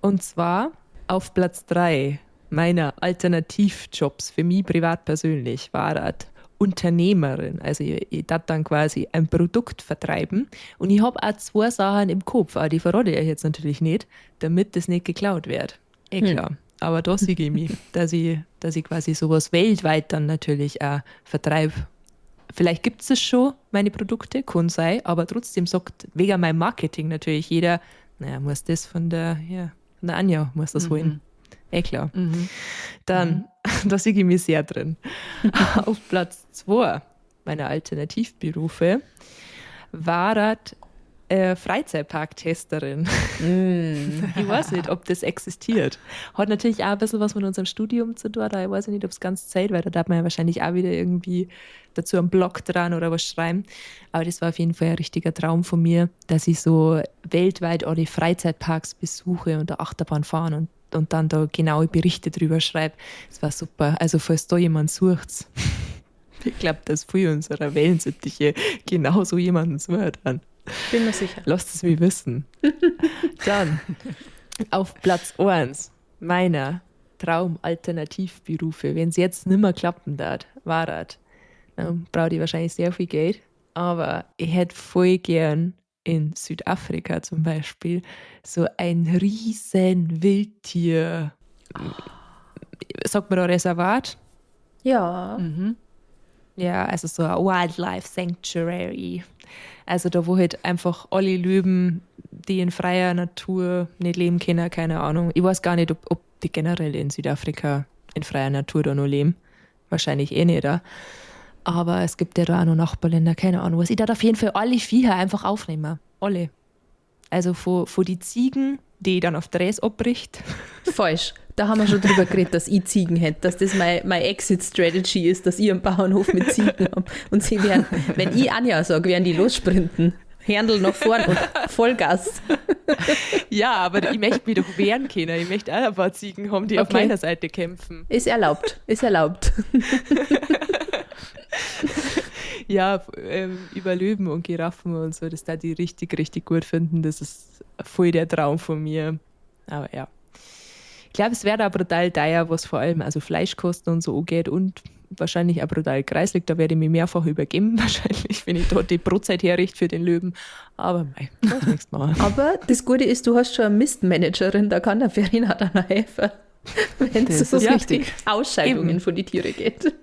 [SPEAKER 3] Und zwar auf Platz 3 meiner Alternativjobs für mich privat persönlich war das Unternehmerin. Also ich darf dann quasi ein Produkt vertreiben und ich hab auch 2 Sachen im Kopf, aber die verrate ich euch jetzt natürlich nicht, damit das nicht geklaut wird. Eh klar. Aber da sehe ich mich, dass ich quasi sowas weltweit dann natürlich auch vertreibe. Vielleicht gibt's es schon, meine Produkte, kann sein, aber trotzdem sagt wegen meinem Marketing natürlich jeder, naja, muss das von der Anja, muss das holen. Eh klar. Dann, da sehe ich mich sehr drin. Auf Platz 2 meiner Alternativberufe war das Freizeitparktesterin. Ich weiß nicht, ob das existiert. Hat natürlich auch ein bisschen was mit unserem Studium zu tun, da ich weiß nicht, ob's ganz Zeit, weil da darf man ja wahrscheinlich auch wieder irgendwie dazu einen Blog dran oder was schreiben. Aber das war auf jeden Fall ein richtiger Traum von mir, dass ich so weltweit alle Freizeitparks besuche und da Achterbahn fahren und dann da genaue Berichte drüber schreibe. Das war super. Also falls da jemand sucht, ich glaub, dass viele unserer Wellensittiche genau so jemanden suchen dann.
[SPEAKER 1] Bin mir sicher.
[SPEAKER 3] Lasst es mich wissen. Dann auf Platz 1 meiner Traumalternativberufe, wenn's jetzt nimmer klappen darf, war das, dann brauche ich wahrscheinlich sehr viel Geld, aber ich hätte voll gern in Südafrika zum Beispiel so ein riesen Wildtier, sagt man da Reservat?
[SPEAKER 1] Ja.
[SPEAKER 3] Ja, also so ein Wildlife Sanctuary. Also da, wo halt einfach alle Löwen, die in freier Natur nicht leben können, keine Ahnung. Ich weiß gar nicht, ob die generell in Südafrika in freier Natur da noch leben. Wahrscheinlich eh nicht, oder? Aber es gibt ja da auch noch Nachbarländer, keine Ahnung was. Ich darf auf jeden Fall alle Viecher einfach aufnehmen. Alle. Also von die Ziegen, die ich dann auf Drehs abbricht.
[SPEAKER 1] Falsch. Da haben wir schon drüber geredet, dass ich Ziegen hätte, dass das mein Exit-Strategy ist, dass ich einen Bauernhof mit Ziegen hab. Und sie werden, wenn ich Anja sage, werden die lossprinten. Händel nach vorn und Vollgas.
[SPEAKER 3] Ja, aber ich möchte mich doch wehren können. Ich möchte auch ein paar Ziegen haben, die auf meiner Seite kämpfen.
[SPEAKER 1] Ist erlaubt, ist erlaubt.
[SPEAKER 3] Ja, über Löwen und Giraffen und so, das da die richtig, richtig gut finden. Das ist voll der Traum von mir. Aber ja. Ich glaube, es wäre auch brutal teuer, was vor allem also Fleischkosten und so angeht und wahrscheinlich auch brutal kreislig. Da werde ich mich mehrfach übergeben, wahrscheinlich, wenn ich dort die Brotzeit herrichte für den Löwen. Aber mei, das nächste Mal.
[SPEAKER 1] Aber das Gute ist, du hast schon eine Mistmanagerin, da kann der Verena dann auch helfen, wenn es
[SPEAKER 2] Das
[SPEAKER 1] so
[SPEAKER 2] ist
[SPEAKER 1] um
[SPEAKER 2] richtig.
[SPEAKER 1] die Ausscheidungen von den Tieren geht.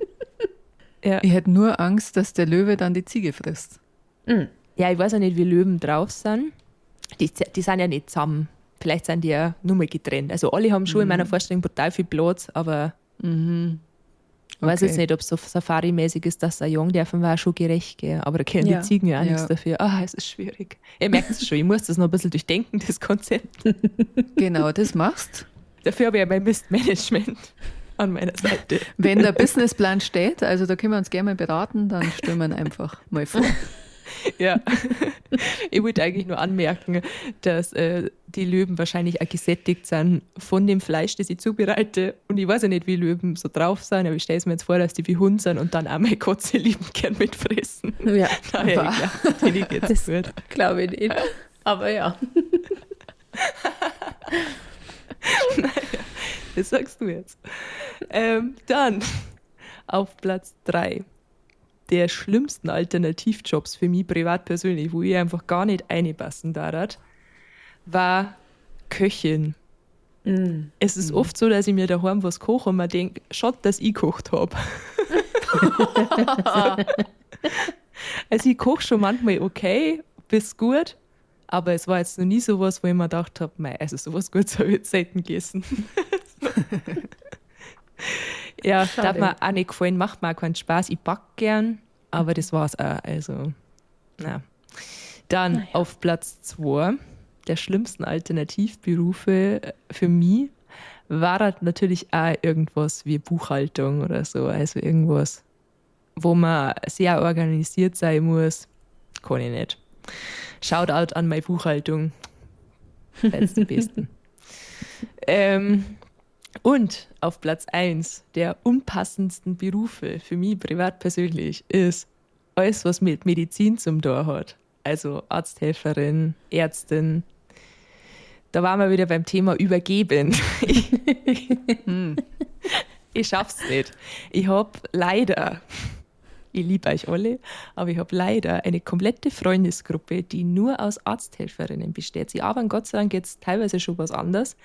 [SPEAKER 2] Ich hätte nur Angst, dass der Löwe dann die Ziege frisst.
[SPEAKER 3] Ja, ich weiß auch nicht, wie Löwen drauf sind. Die sind ja nicht zusammen. Vielleicht sind die ja nur mal getrennt. Also alle haben schon in meiner Vorstellung brutal viel Platz, aber ich weiß jetzt nicht, ob es so Safari-mäßig ist, dass ein Jung dürfen war schon gerecht, gell? Aber da kennen die Ziegen ja auch nichts dafür. Ah, es ist schwierig. Ihr merkt es schon, ich muss das noch ein bisschen durchdenken, das Konzept.
[SPEAKER 2] Genau, das machst.
[SPEAKER 3] Dafür habe ich ja mein Mistmanagement an meiner Seite.
[SPEAKER 2] Wenn der Businessplan steht, also da können wir uns gerne mal beraten, dann stellen wir ihn einfach mal vor.
[SPEAKER 3] Ja, ich wollte eigentlich nur anmerken, dass die Löwen wahrscheinlich auch gesättigt sind von dem Fleisch, das ich zubereite. Und ich weiß ja nicht, wie Löwen so drauf sind, aber ich stelle es mir jetzt vor, dass die wie Hunde sind und dann auch meine Katze lieben gern mitfressen.
[SPEAKER 1] Ja.
[SPEAKER 3] Naja, ich glaub, denen geht's
[SPEAKER 1] Das
[SPEAKER 3] gut.
[SPEAKER 1] glaube ich nicht. Aber ja.
[SPEAKER 3] Naja, das sagst du jetzt. Dann auf Platz 3 der schlimmsten Alternativjobs für mich privat persönlich, wo ich einfach gar nicht reinpassen darf, war Köchin. Es ist oft so, dass ich mir daheim was koche und mir denk, schaut, dass ich gekocht hab. Also ich koche schon manchmal okay, bis gut, aber es war jetzt noch nie sowas, wo ich mir gedacht hab, mei, also sowas Gutes hab ich jetzt selten gegessen. Ja,
[SPEAKER 1] Schade.
[SPEAKER 3] darf mir auch nicht gefallen, macht mir auch keinen Spaß. Ich back gern, aber das war's auch. Also, na. Dann auf Platz 2 der schlimmsten Alternativberufe für mich war halt natürlich auch irgendwas wie Buchhaltung oder so. Also irgendwas, wo man sehr organisiert sein muss. Kann ich nicht. Shoutout an meine Buchhaltung. Seid die Besten. Und auf Platz 1 der unpassendsten Berufe für mich privat persönlich ist alles, was mit Medizin zum Tor hat. Also Arzthelferin, Ärztin. Da waren wir wieder beim Thema Übergeben. Ich schaff's nicht. Ich hab leider, ich liebe euch alle, aber ich hab leider eine komplette Freundesgruppe, die nur aus Arzthelferinnen besteht. Sie arbeiten Gott sei Dank jetzt teilweise schon was anderes.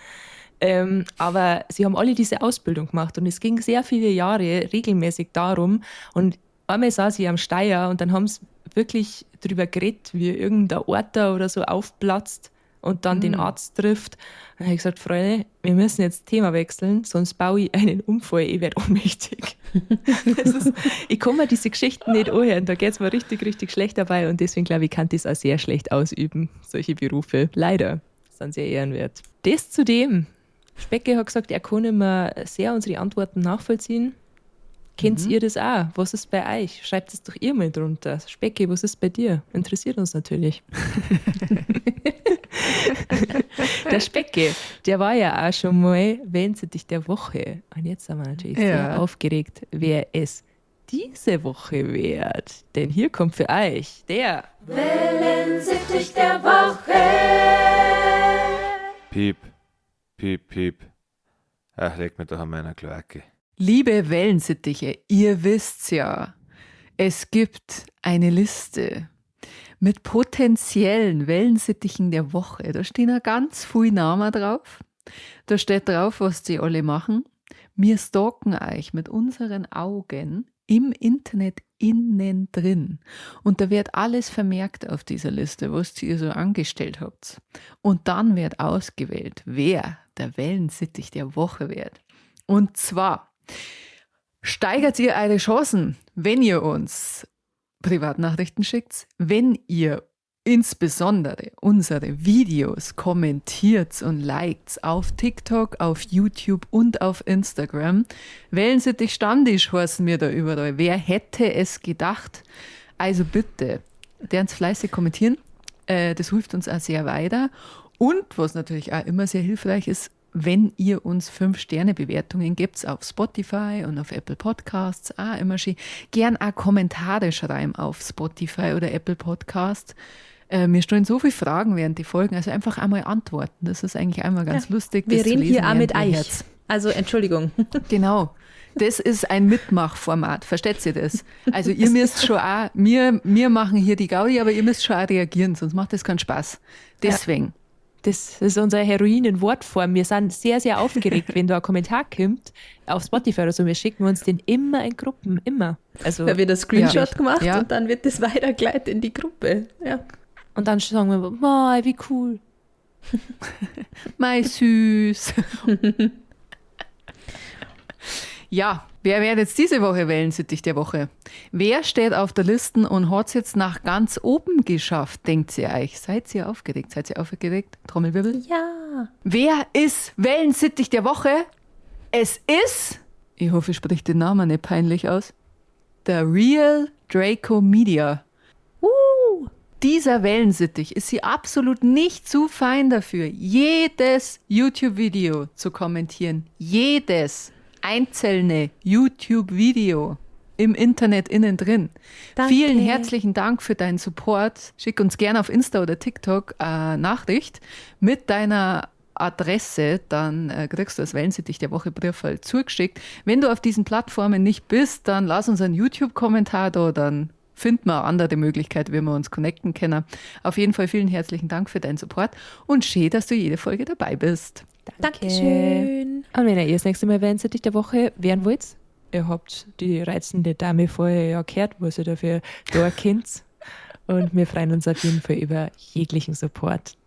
[SPEAKER 3] Aber sie haben alle diese Ausbildung gemacht und es ging sehr viele Jahre regelmäßig darum. Und einmal saß ich am Steier und dann haben sie wirklich drüber geredet, wie irgendein Orter oder so aufplatzt und dann den Arzt trifft. Dann habe ich gesagt, Freunde, wir müssen jetzt Thema wechseln, sonst baue ich einen Unfall, ich werde ohnmächtig. Ich kann mir diese Geschichten nicht anhören, da geht's mir richtig, richtig schlecht dabei und deswegen glaube ich, kann ich das auch sehr schlecht ausüben, solche Berufe. Leider, sind sehr ehrenwert. Das zudem. Specke hat gesagt, er kann immer sehr unsere Antworten nachvollziehen. Kennt ihr das auch? Was ist bei euch? Schreibt es doch ihr mal drunter. Specke, was ist bei dir? Interessiert uns natürlich. Der Specke, der war ja auch schon mal Wellensittich der Woche. Und jetzt sind wir natürlich sehr aufgeregt, wer es diese Woche wird. Denn hier kommt für euch der
[SPEAKER 4] Wellensittich der Woche.
[SPEAKER 6] Piep, piep, piep. Ach, leck mir doch an meiner Kloake.
[SPEAKER 2] Liebe Wellensittiche, ihr wisst's ja, es gibt eine Liste mit potenziellen Wellensittichen der Woche. Da stehen ja ganz viele Namen drauf. Da steht drauf, was die alle machen. Wir stalken euch mit unseren Augen im Internet innen drin. Und da wird alles vermerkt auf dieser Liste, was ihr so angestellt habt. Und dann wird ausgewählt, wer der Wellensittich der Woche wird. Und zwar steigert ihr eure Chancen, wenn ihr uns Privatnachrichten schickt, wenn ihr insbesondere unsere Videos kommentiert und liked auf TikTok, auf YouTube und auf Instagram. Wellensittich Stammtisch heißen wir da überall. Wer hätte es gedacht? Also bitte, derns fleißig kommentieren. Das hilft uns auch sehr weiter. Und was natürlich auch immer sehr hilfreich ist, wenn ihr uns 5-Sterne-Bewertungen gebt auf Spotify und auf Apple Podcasts, auch immer schön. Gern auch Kommentare schreiben auf Spotify oder Apple Podcasts. Mir stellen so viele Fragen während die Folgen, also einfach einmal antworten. Das ist eigentlich einmal ganz lustig.
[SPEAKER 1] Wir
[SPEAKER 2] das zu
[SPEAKER 1] reden
[SPEAKER 2] lesen
[SPEAKER 1] hier auch mit
[SPEAKER 2] während ihr
[SPEAKER 1] euch.
[SPEAKER 2] hört.
[SPEAKER 1] Also Entschuldigung.
[SPEAKER 2] Genau. Das ist ein Mitmachformat, versteht ihr das? Also ihr müsst schon auch, wir machen hier die Gaudi, aber ihr müsst schon auch reagieren, sonst macht das keinen Spaß. Deswegen.
[SPEAKER 3] Ja. Das ist unser Heroin in Wortform. Wir sind sehr, sehr aufgeregt, wenn da ein Kommentar kommt auf Spotify oder so. Wir schicken uns den immer in Gruppen, immer. Also,
[SPEAKER 1] da wird ein Screenshot gemacht und dann wird das weitergeleitet in die Gruppe. Ja.
[SPEAKER 3] Und dann sagen wir, mei, wie cool.
[SPEAKER 2] Mei, süß. Ja, wer wird jetzt diese Woche Wellensittich der Woche? Wer steht auf der Liste und hat's jetzt nach ganz oben geschafft, denkt ihr euch? Seid ihr aufgeregt? Seid ihr aufgeregt? Trommelwirbel?
[SPEAKER 1] Ja.
[SPEAKER 2] Wer ist Wellensittich der Woche? Es ist, ich hoffe, ich spreche den Namen nicht peinlich aus, der Real Draco Media. Dieser Wellensittich ist sie absolut nicht zu fein dafür, jedes YouTube-Video zu kommentieren. Jedes einzelne YouTube-Video im Internet innen drin.
[SPEAKER 1] Danke.
[SPEAKER 2] Vielen herzlichen Dank für deinen Support. Schick uns gerne auf Insta oder TikTok eine Nachricht mit deiner Adresse, dann kriegst du das Wellensittich der Woche Briefwahl zugeschickt. Wenn du auf diesen Plattformen nicht bist, dann lass uns einen YouTube-Kommentar da, dann finden wir eine andere Möglichkeit, wie wir uns connecten können. Auf jeden Fall vielen herzlichen Dank für deinen Support und schön, dass du jede Folge dabei bist.
[SPEAKER 3] Danke.
[SPEAKER 1] Dankeschön.
[SPEAKER 3] Und wenn ihr das nächste Mal Wellensittich der Woche werden wollt, ihr habt die reizende Dame vorher ja gehört, was ihr dafür da kennt. Und wir freuen uns auf jeden Fall über jeglichen Support.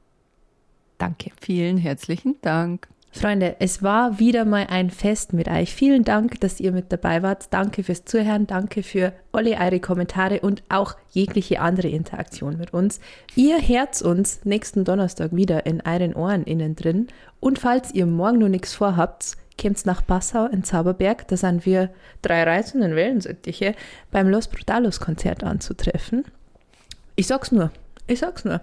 [SPEAKER 3] Danke.
[SPEAKER 2] Vielen herzlichen Dank.
[SPEAKER 1] Freunde, es war wieder mal ein Fest mit euch. Vielen Dank, dass ihr mit dabei wart. Danke fürs Zuhören, danke für alle eure Kommentare und auch jegliche andere Interaktion mit uns. Ihr hört uns nächsten Donnerstag wieder in euren Ohren innen drin. Und falls ihr morgen noch nichts vorhabt, kommt nach Passau in Zauberberg. Da sind wir drei reizenden Wellensittiche beim Los Brutalos Konzert anzutreffen. Ich sag's nur. Ich sag's nur.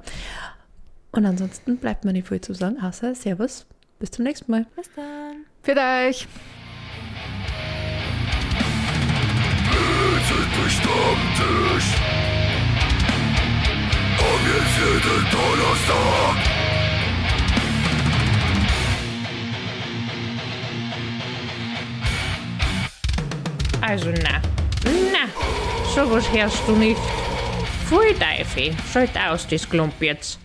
[SPEAKER 1] Und ansonsten bleibt mir nicht viel zu sagen, außer Servus. Bis zum nächsten Mal.
[SPEAKER 3] Bis dann.
[SPEAKER 2] Für euch.
[SPEAKER 7] Also na, na, sowas hörst du nicht. Pfui Teufel, schalt aus das Klump jetzt.